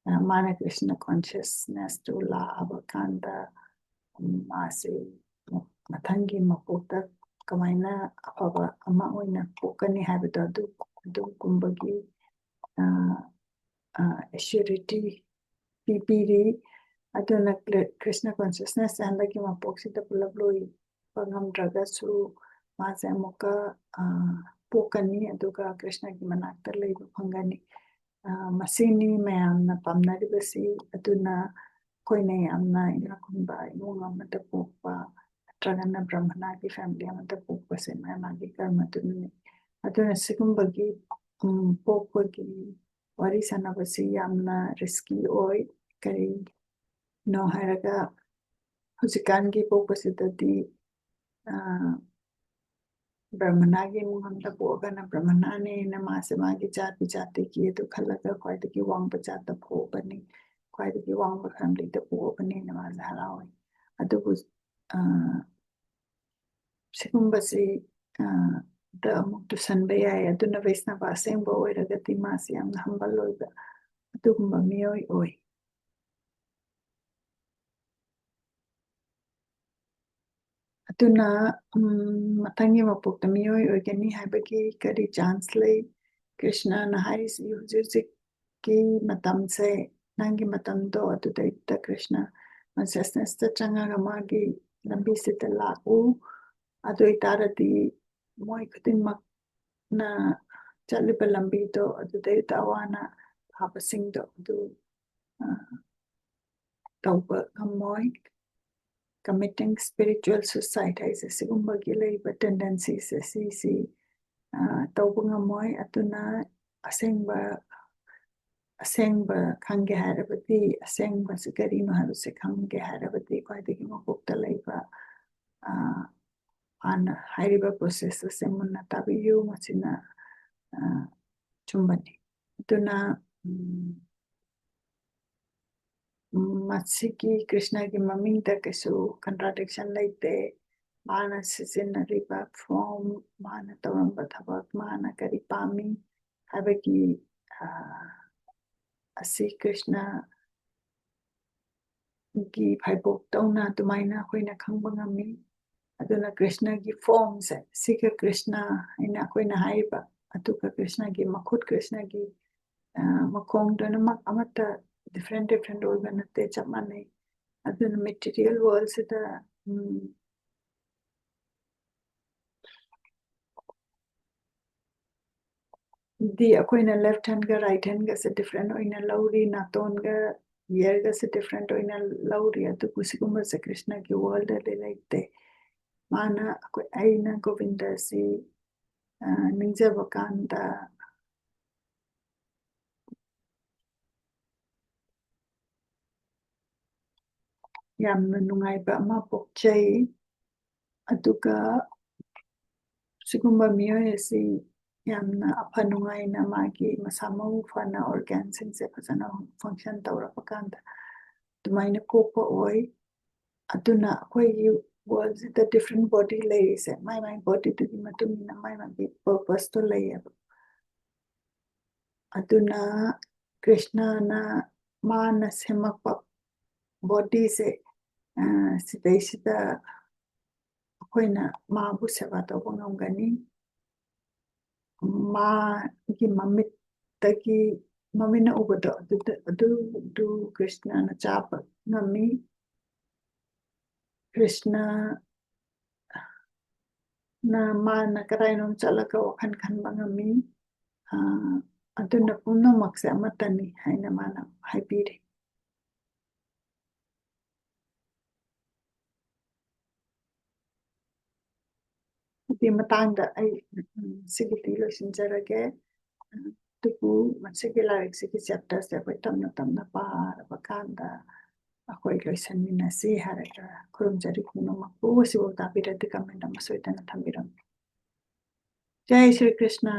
ꯑ, ꯃꯥꯅ Krishna consciousness ꯇꯨ ꯂꯥꯛꯑꯕ ꯀꯥꯟꯗ, ꯎꯝ, ꯃꯥꯁꯦ ꯃꯊꯪꯒꯤ ꯃꯄꯣꯛꯇ ꯀꯃꯥꯏꯅ ꯑꯐꯕ ꯑꯃ ꯑꯣꯏꯅ ꯄꯣꯛꯀꯅꯤ ꯍꯥꯏꯕꯗꯣ ꯑꯗꯨ, ꯑꯗꯨꯒꯨꯝꯕꯒꯤ, ꯑ, ꯑ, assurity ꯄꯤꯕꯤꯔꯤ꯫ ꯑꯗꯨꯅ ꯀ꯭ꯔꯤ-, ꯀ꯭ꯔꯤꯁꯅ consciousness ꯍꯟꯗꯛꯀꯤ ꯃꯄꯣꯛꯁꯤꯗ ꯄꯨꯂꯞ ꯂꯣꯏꯕ ꯉꯝꯗ꯭ꯔꯒꯁꯨ ꯃꯥꯁꯦ ꯑꯃꯨꯛꯀ, ꯑ, ꯄꯣꯛꯀꯅꯤ, ꯑꯗꯨꯒ ꯀ꯭ꯔꯤꯁꯅꯒꯤ ꯃꯅꯥꯛꯇ ꯂꯩꯕ ꯐꯪꯒꯅꯤ꯫ ꯑ, ꯃꯁꯤꯅꯤ ꯃꯌꯥꯝꯅ ꯄꯥꯝꯅꯔꯤꯕꯁꯤ꯫ ꯑꯗꯨꯅ ꯑꯩꯈꯣꯏꯅ ꯌꯥꯝꯅ ꯏꯅꯥꯛ ꯈꯨꯟꯕ ꯏꯃꯨꯡ ꯑꯃꯗ ꯄꯣꯛꯄ ꯅꯠꯇ꯭ꯔꯒꯅ ꯕ꯭ꯔꯍꯃꯅꯥꯒꯤ family ꯑꯃꯗ ꯄꯣꯛꯄꯁꯦ ꯃꯥ ꯃꯥꯒꯤ ꯀꯔꯃꯗꯨꯅꯅꯤ꯫ ꯑꯗꯨꯅ ꯁꯤꯒꯨꯝꯕꯒꯤ, ꯎꯝ, ꯄꯣꯛꯄꯒꯤ ꯋꯥꯔꯤ ꯁꯥꯟꯅꯕꯁꯤ ꯌꯥꯝꯅ risky ꯑꯣꯏ꯫ ꯀꯔꯤꯅꯣ ꯍꯥꯏꯔꯒ ꯍꯧꯖꯤꯛꯀꯥꯟꯒꯤ ꯄꯣꯛꯄꯁꯤꯗꯗꯤ, ꯑ, ꯕ꯭ꯔꯍꯃꯅꯥꯒꯤ ꯏꯃꯨꯡ ꯑꯃꯗ ꯄꯣꯛꯑꯒꯅ ꯕ꯭ꯔꯍꯃꯅꯥꯅꯦꯅ ꯃꯥꯁꯦ ꯃꯥꯒꯤ ꯖꯥꯇꯤ ꯖꯥꯇꯤꯒꯤ ꯑꯗꯨ ꯈꯜꯂꯒ ꯈ꯭ꯋꯥꯏꯗꯒꯤ ꯋꯥꯡꯕ ꯖꯥꯠꯇ ꯄꯣꯛꯑꯕꯅꯤ, ꯈ꯭ꯋꯥꯏꯗꯒꯤ ꯋꯥꯡꯕ family ꯗ ꯄꯣꯛꯑꯕꯅꯤꯅ ꯃꯥꯁꯦ ꯍꯔꯥꯎꯏ꯫ ꯑꯗꯨꯕꯨ, ꯑ, ꯁꯤꯒꯨꯝꯕꯁꯤ, ꯑ, ꯗ ꯑꯃꯨꯛ ꯇꯨꯁꯟꯕ ꯌꯥꯏ꯫ ꯑꯗꯨꯅ ꯕꯩꯁꯅꯕ ꯑꯁꯦꯡꯕ ꯑꯣꯏꯔꯒꯗꯤ ꯃꯥꯁꯤ ꯌꯥꯝꯅ humble ꯑꯣꯏꯕ ꯑꯗꯨꯒꯨꯝꯕ ꯃꯤꯑꯣꯏ ꯑꯣꯏ꯫ ꯑꯗꯨꯅ, ꯎꯝ, ꯃꯊꯪꯒꯤ ꯃꯄꯣꯛꯇ ꯃꯤꯑꯣꯏ ꯑꯣꯏꯒꯅꯤ ꯍꯥꯏꯕꯒꯤ ꯀꯔꯤ chance ꯂꯩ? ꯀ꯭ꯔꯤꯁꯅꯅ ꯍꯥꯏꯔꯤꯁꯤ ꯍꯧꯖꯤꯛ ꯍꯧꯖꯤꯛꯀꯤ ꯃꯇꯝꯁꯦ, ꯅꯪꯒꯤ ꯃꯇꯝꯗꯣ ꯑꯗꯨꯗꯩꯗ ꯀ꯭ꯔꯤꯁꯅ consciousness ꯇ ꯆꯪꯉꯒ ꯃꯥꯒꯤ ꯂꯝꯕꯤꯁꯤꯗ ꯂꯥꯛꯎ꯫ ꯑꯗꯨ ꯑꯣꯏꯇꯥꯔꯗꯤ ꯃꯣꯏ ꯈꯨꯗꯤꯡꯃꯛꯅ ꯆꯠꯂꯤꯕ ꯂꯝꯕꯤꯗꯣ ꯑꯗꯨꯗꯩꯗ ꯑꯋꯥꯅ ꯊꯥꯕꯁꯤꯡꯗꯣ ꯑꯗꯨ, ꯑ, ꯇꯧꯕ ꯉꯝꯃꯣꯏ꯫ Committing spiritual suicide ꯍꯥꯏꯁꯦ ꯁꯤꯒꯨꯝꯕꯒꯤ ꯂꯩꯕ tendency ꯁꯦ ꯁꯤꯁꯤ, ꯑ, ꯇꯧꯕ ꯉꯝꯃꯣꯏ꯫ ꯑꯗꯨꯅ ꯑꯁꯦꯡꯕ, ꯑꯁꯦꯡꯕ ꯈꯪꯒꯦ ꯍꯥꯏꯔꯕꯗꯤ, ꯑꯁꯦꯡꯕꯁꯤ ꯀꯔꯤꯅꯣ ꯍꯥꯏꯕꯁꯤ ꯈꯪꯒꯦ ꯍꯥꯏꯔꯕꯗꯤ ꯈ꯭ꯋꯥꯏꯗꯒꯤ ꯃꯀꯣꯛꯇ ꯂꯩꯕ, ꯑ, ꯍꯥꯟꯅ ꯍꯥꯏꯔꯤꯕ process ꯑꯁꯦ ꯃꯨꯟꯅ ꯇꯥꯕꯤꯌꯨ꯫ ꯃꯁꯤꯅ, ꯑ, ꯑꯆꯨꯝꯕꯅꯤ꯫ ꯑꯗꯨꯅ, ꯎꯝ, ꯎꯝ, ꯃꯁꯤꯒꯤ ꯀ꯭ꯔꯤꯁꯅꯒꯤ ꯃꯃꯤꯡꯗ ꯀꯩꯁꯨ contradiction ꯂꯩꯇꯦ꯫ ꯃꯥꯅ ꯁꯤꯖꯤꯟꯅꯔꯤꯕ form, ꯃꯥꯅ ꯇꯧꯔꯝꯕ ꯊꯕꯛ, ꯃꯥꯅ ꯀꯔꯤ ꯄꯥꯝꯃꯤ ꯍꯥꯏꯕꯒꯤ, ꯑ, ꯑꯁꯤ ꯀ꯭ꯔꯤꯁꯅ ꯒꯤ ꯐꯥꯏꯕꯣꯛꯇꯧꯅ ꯑꯗꯨꯃꯥꯏꯅ ꯑꯩꯈꯣꯏꯅ ꯈꯪꯕ ꯉꯝꯃꯤ꯫ ꯑꯗꯨꯅ ꯀ꯭ꯔꯤꯁꯅꯒꯤ form ꯁꯦ, ꯁꯤꯒ ꯀ꯭ꯔꯤꯁꯅ ꯍꯥꯏꯅ ꯑꯩꯈꯣꯏꯅ ꯍꯥꯏꯔꯤꯕ, ꯑꯗꯨꯒ ꯀ꯭ꯔꯤꯁꯅꯒꯤ ꯃꯈꯨꯠ, ꯀ꯭ꯔꯤꯁꯅꯒꯤ, ꯑ, ꯃꯈꯣꯡ ꯂꯣꯏꯅꯃꯛ ꯑꯃꯠꯇ different different ꯑꯣꯏꯕ ꯅꯠꯇꯦ, ꯆꯞ ꯃꯥꯟꯅꯩ꯫ ꯑꯗꯨꯅ material world ꯁꯤꯗ, ꯎꯝ, ꯗꯤ ꯑꯩꯈꯣꯏꯅ left handꯒ right handꯒꯁꯦ different ꯑꯣꯏꯅ ꯂꯧꯔꯤ, ꯅꯥꯇꯣꯟꯒ earꯒꯁꯦ different ꯑꯣꯏꯅ ꯂꯧꯔꯤ꯫ ꯑꯗꯨꯕꯨ ꯁꯤꯒꯨꯝꯕꯁꯦ ꯀ꯭ꯔꯤꯁꯅꯒꯤ world ꯗꯗꯤ ꯂꯩꯇꯦ꯫ ꯃꯥꯅ ꯑꯩꯈꯣꯏ, ꯑꯩꯅ ꯒꯣꯕꯤꯟꯗꯁꯤ, ꯑ, ꯅꯤꯡꯖꯕ ꯀꯥꯟꯗ ꯌꯥꯝꯅ ꯅꯨꯡꯉꯥꯏꯕ ꯑꯃ ꯄꯣꯛꯆꯩ꯫ ꯑꯗꯨꯒ ꯁꯤꯒꯨꯝꯕ ꯃꯤꯑꯣꯏ ꯑꯁꯤ ꯌꯥꯝꯅ ꯑꯐ ꯅꯨꯡꯉꯥꯏꯅ ꯃꯥꯒꯤ ꯃꯁꯥ ꯃꯎ ꯐꯅ organꯁꯤꯡꯁꯦ ꯐꯖꯅ function ꯇꯧꯔꯛꯄ ꯀꯥꯟꯗ ꯑꯗꯨꯃꯥꯏꯅ ꯄꯣꯛꯄ ꯑꯣꯏ꯫ ꯑꯗꯨꯅ ꯑꯩꯈꯣꯏꯒꯤ worldꯁꯤꯗ different body ꯂꯩꯔꯤꯁꯦ ꯃꯥꯏ ꯃꯥꯏ bodyꯗꯨꯒꯤ ꯃꯇꯨꯡ ꯏꯟꯅ ꯃꯥꯏ ꯃꯥꯒꯤ purposeꯇꯣ ꯂꯩꯌꯦꯕ꯫ ꯑꯗꯨꯅ ꯀ꯭ꯔꯤꯁꯅꯅ ꯃꯥꯅ ꯁꯦꯝꯃꯛꯄ bodyꯁꯦ, ꯑ, ꯁꯤꯗꯩꯁꯤꯗ ꯑꯩꯈꯣꯏꯅ ꯃꯥꯕꯨ ꯁꯦꯕꯥ ꯇꯧꯕ ꯉꯝꯒꯅꯤ꯫ ꯃꯥꯒꯤ ꯃꯃꯤꯠꯇꯒꯤ, ꯃꯃꯤꯠꯅ ꯎꯕꯗꯣ ꯑꯗꯨꯗ, ꯑꯗꯨꯗꯨ ꯀ꯭ꯔꯤꯁꯅꯅ ꯆꯥꯕ ꯉꯝꯃꯤ꯫ ꯀ꯭ꯔꯤꯁꯅꯅ ꯃꯥꯅ ꯀꯗꯥꯏꯅꯣꯝ ꯆꯠꯂꯒ ꯋꯥꯈꯜ ꯈꯟꯕ ꯉꯝꯃꯤ꯫ ꯑ, ꯑꯗꯨꯅ ꯄꯨꯝꯅꯃꯛꯁꯦ ꯑꯃꯠꯇꯅꯤ ꯍꯥꯏꯅ ꯃꯥꯅ ꯍꯥꯏꯕꯤꯔꯤ꯫ ꯑꯗꯨꯒꯤ ꯃꯇꯥꯡꯗ ꯑꯩ, ꯎꯝ, ꯁꯤꯒꯤꯗꯤ ꯂꯣꯏꯁꯤꯟꯖꯔꯒꯦ꯫ ꯑꯗꯨꯕꯨ ꯃꯁꯤꯒꯤ ꯂꯥꯏꯔꯤꯛꯁꯤꯒꯤ chapterꯁꯦ ꯑꯩꯈꯣꯏ ꯇꯞꯅ ꯇꯞꯅ ꯄꯥꯔꯕ ꯀꯥꯟꯗ ꯑꯩꯈꯣꯏ ꯂꯣꯏꯁꯟꯃꯤꯟꯅꯁꯤ ꯍꯥꯏꯔꯒ ꯈꯨꯔꯨꯝꯖꯔꯤ ꯄꯨꯝꯅꯃꯛꯄꯨ꯫ ꯁꯤꯐꯥꯎ ꯇꯥꯕꯤꯔꯗꯤ comment ꯑꯃ ꯁꯣꯏꯗꯅ ꯊꯝꯕꯤꯔꯝꯃꯨ꯫ ꯖꯥꯏ ꯁ꯭ꯔꯤ ꯀ꯭ꯔꯤꯁꯅ꯫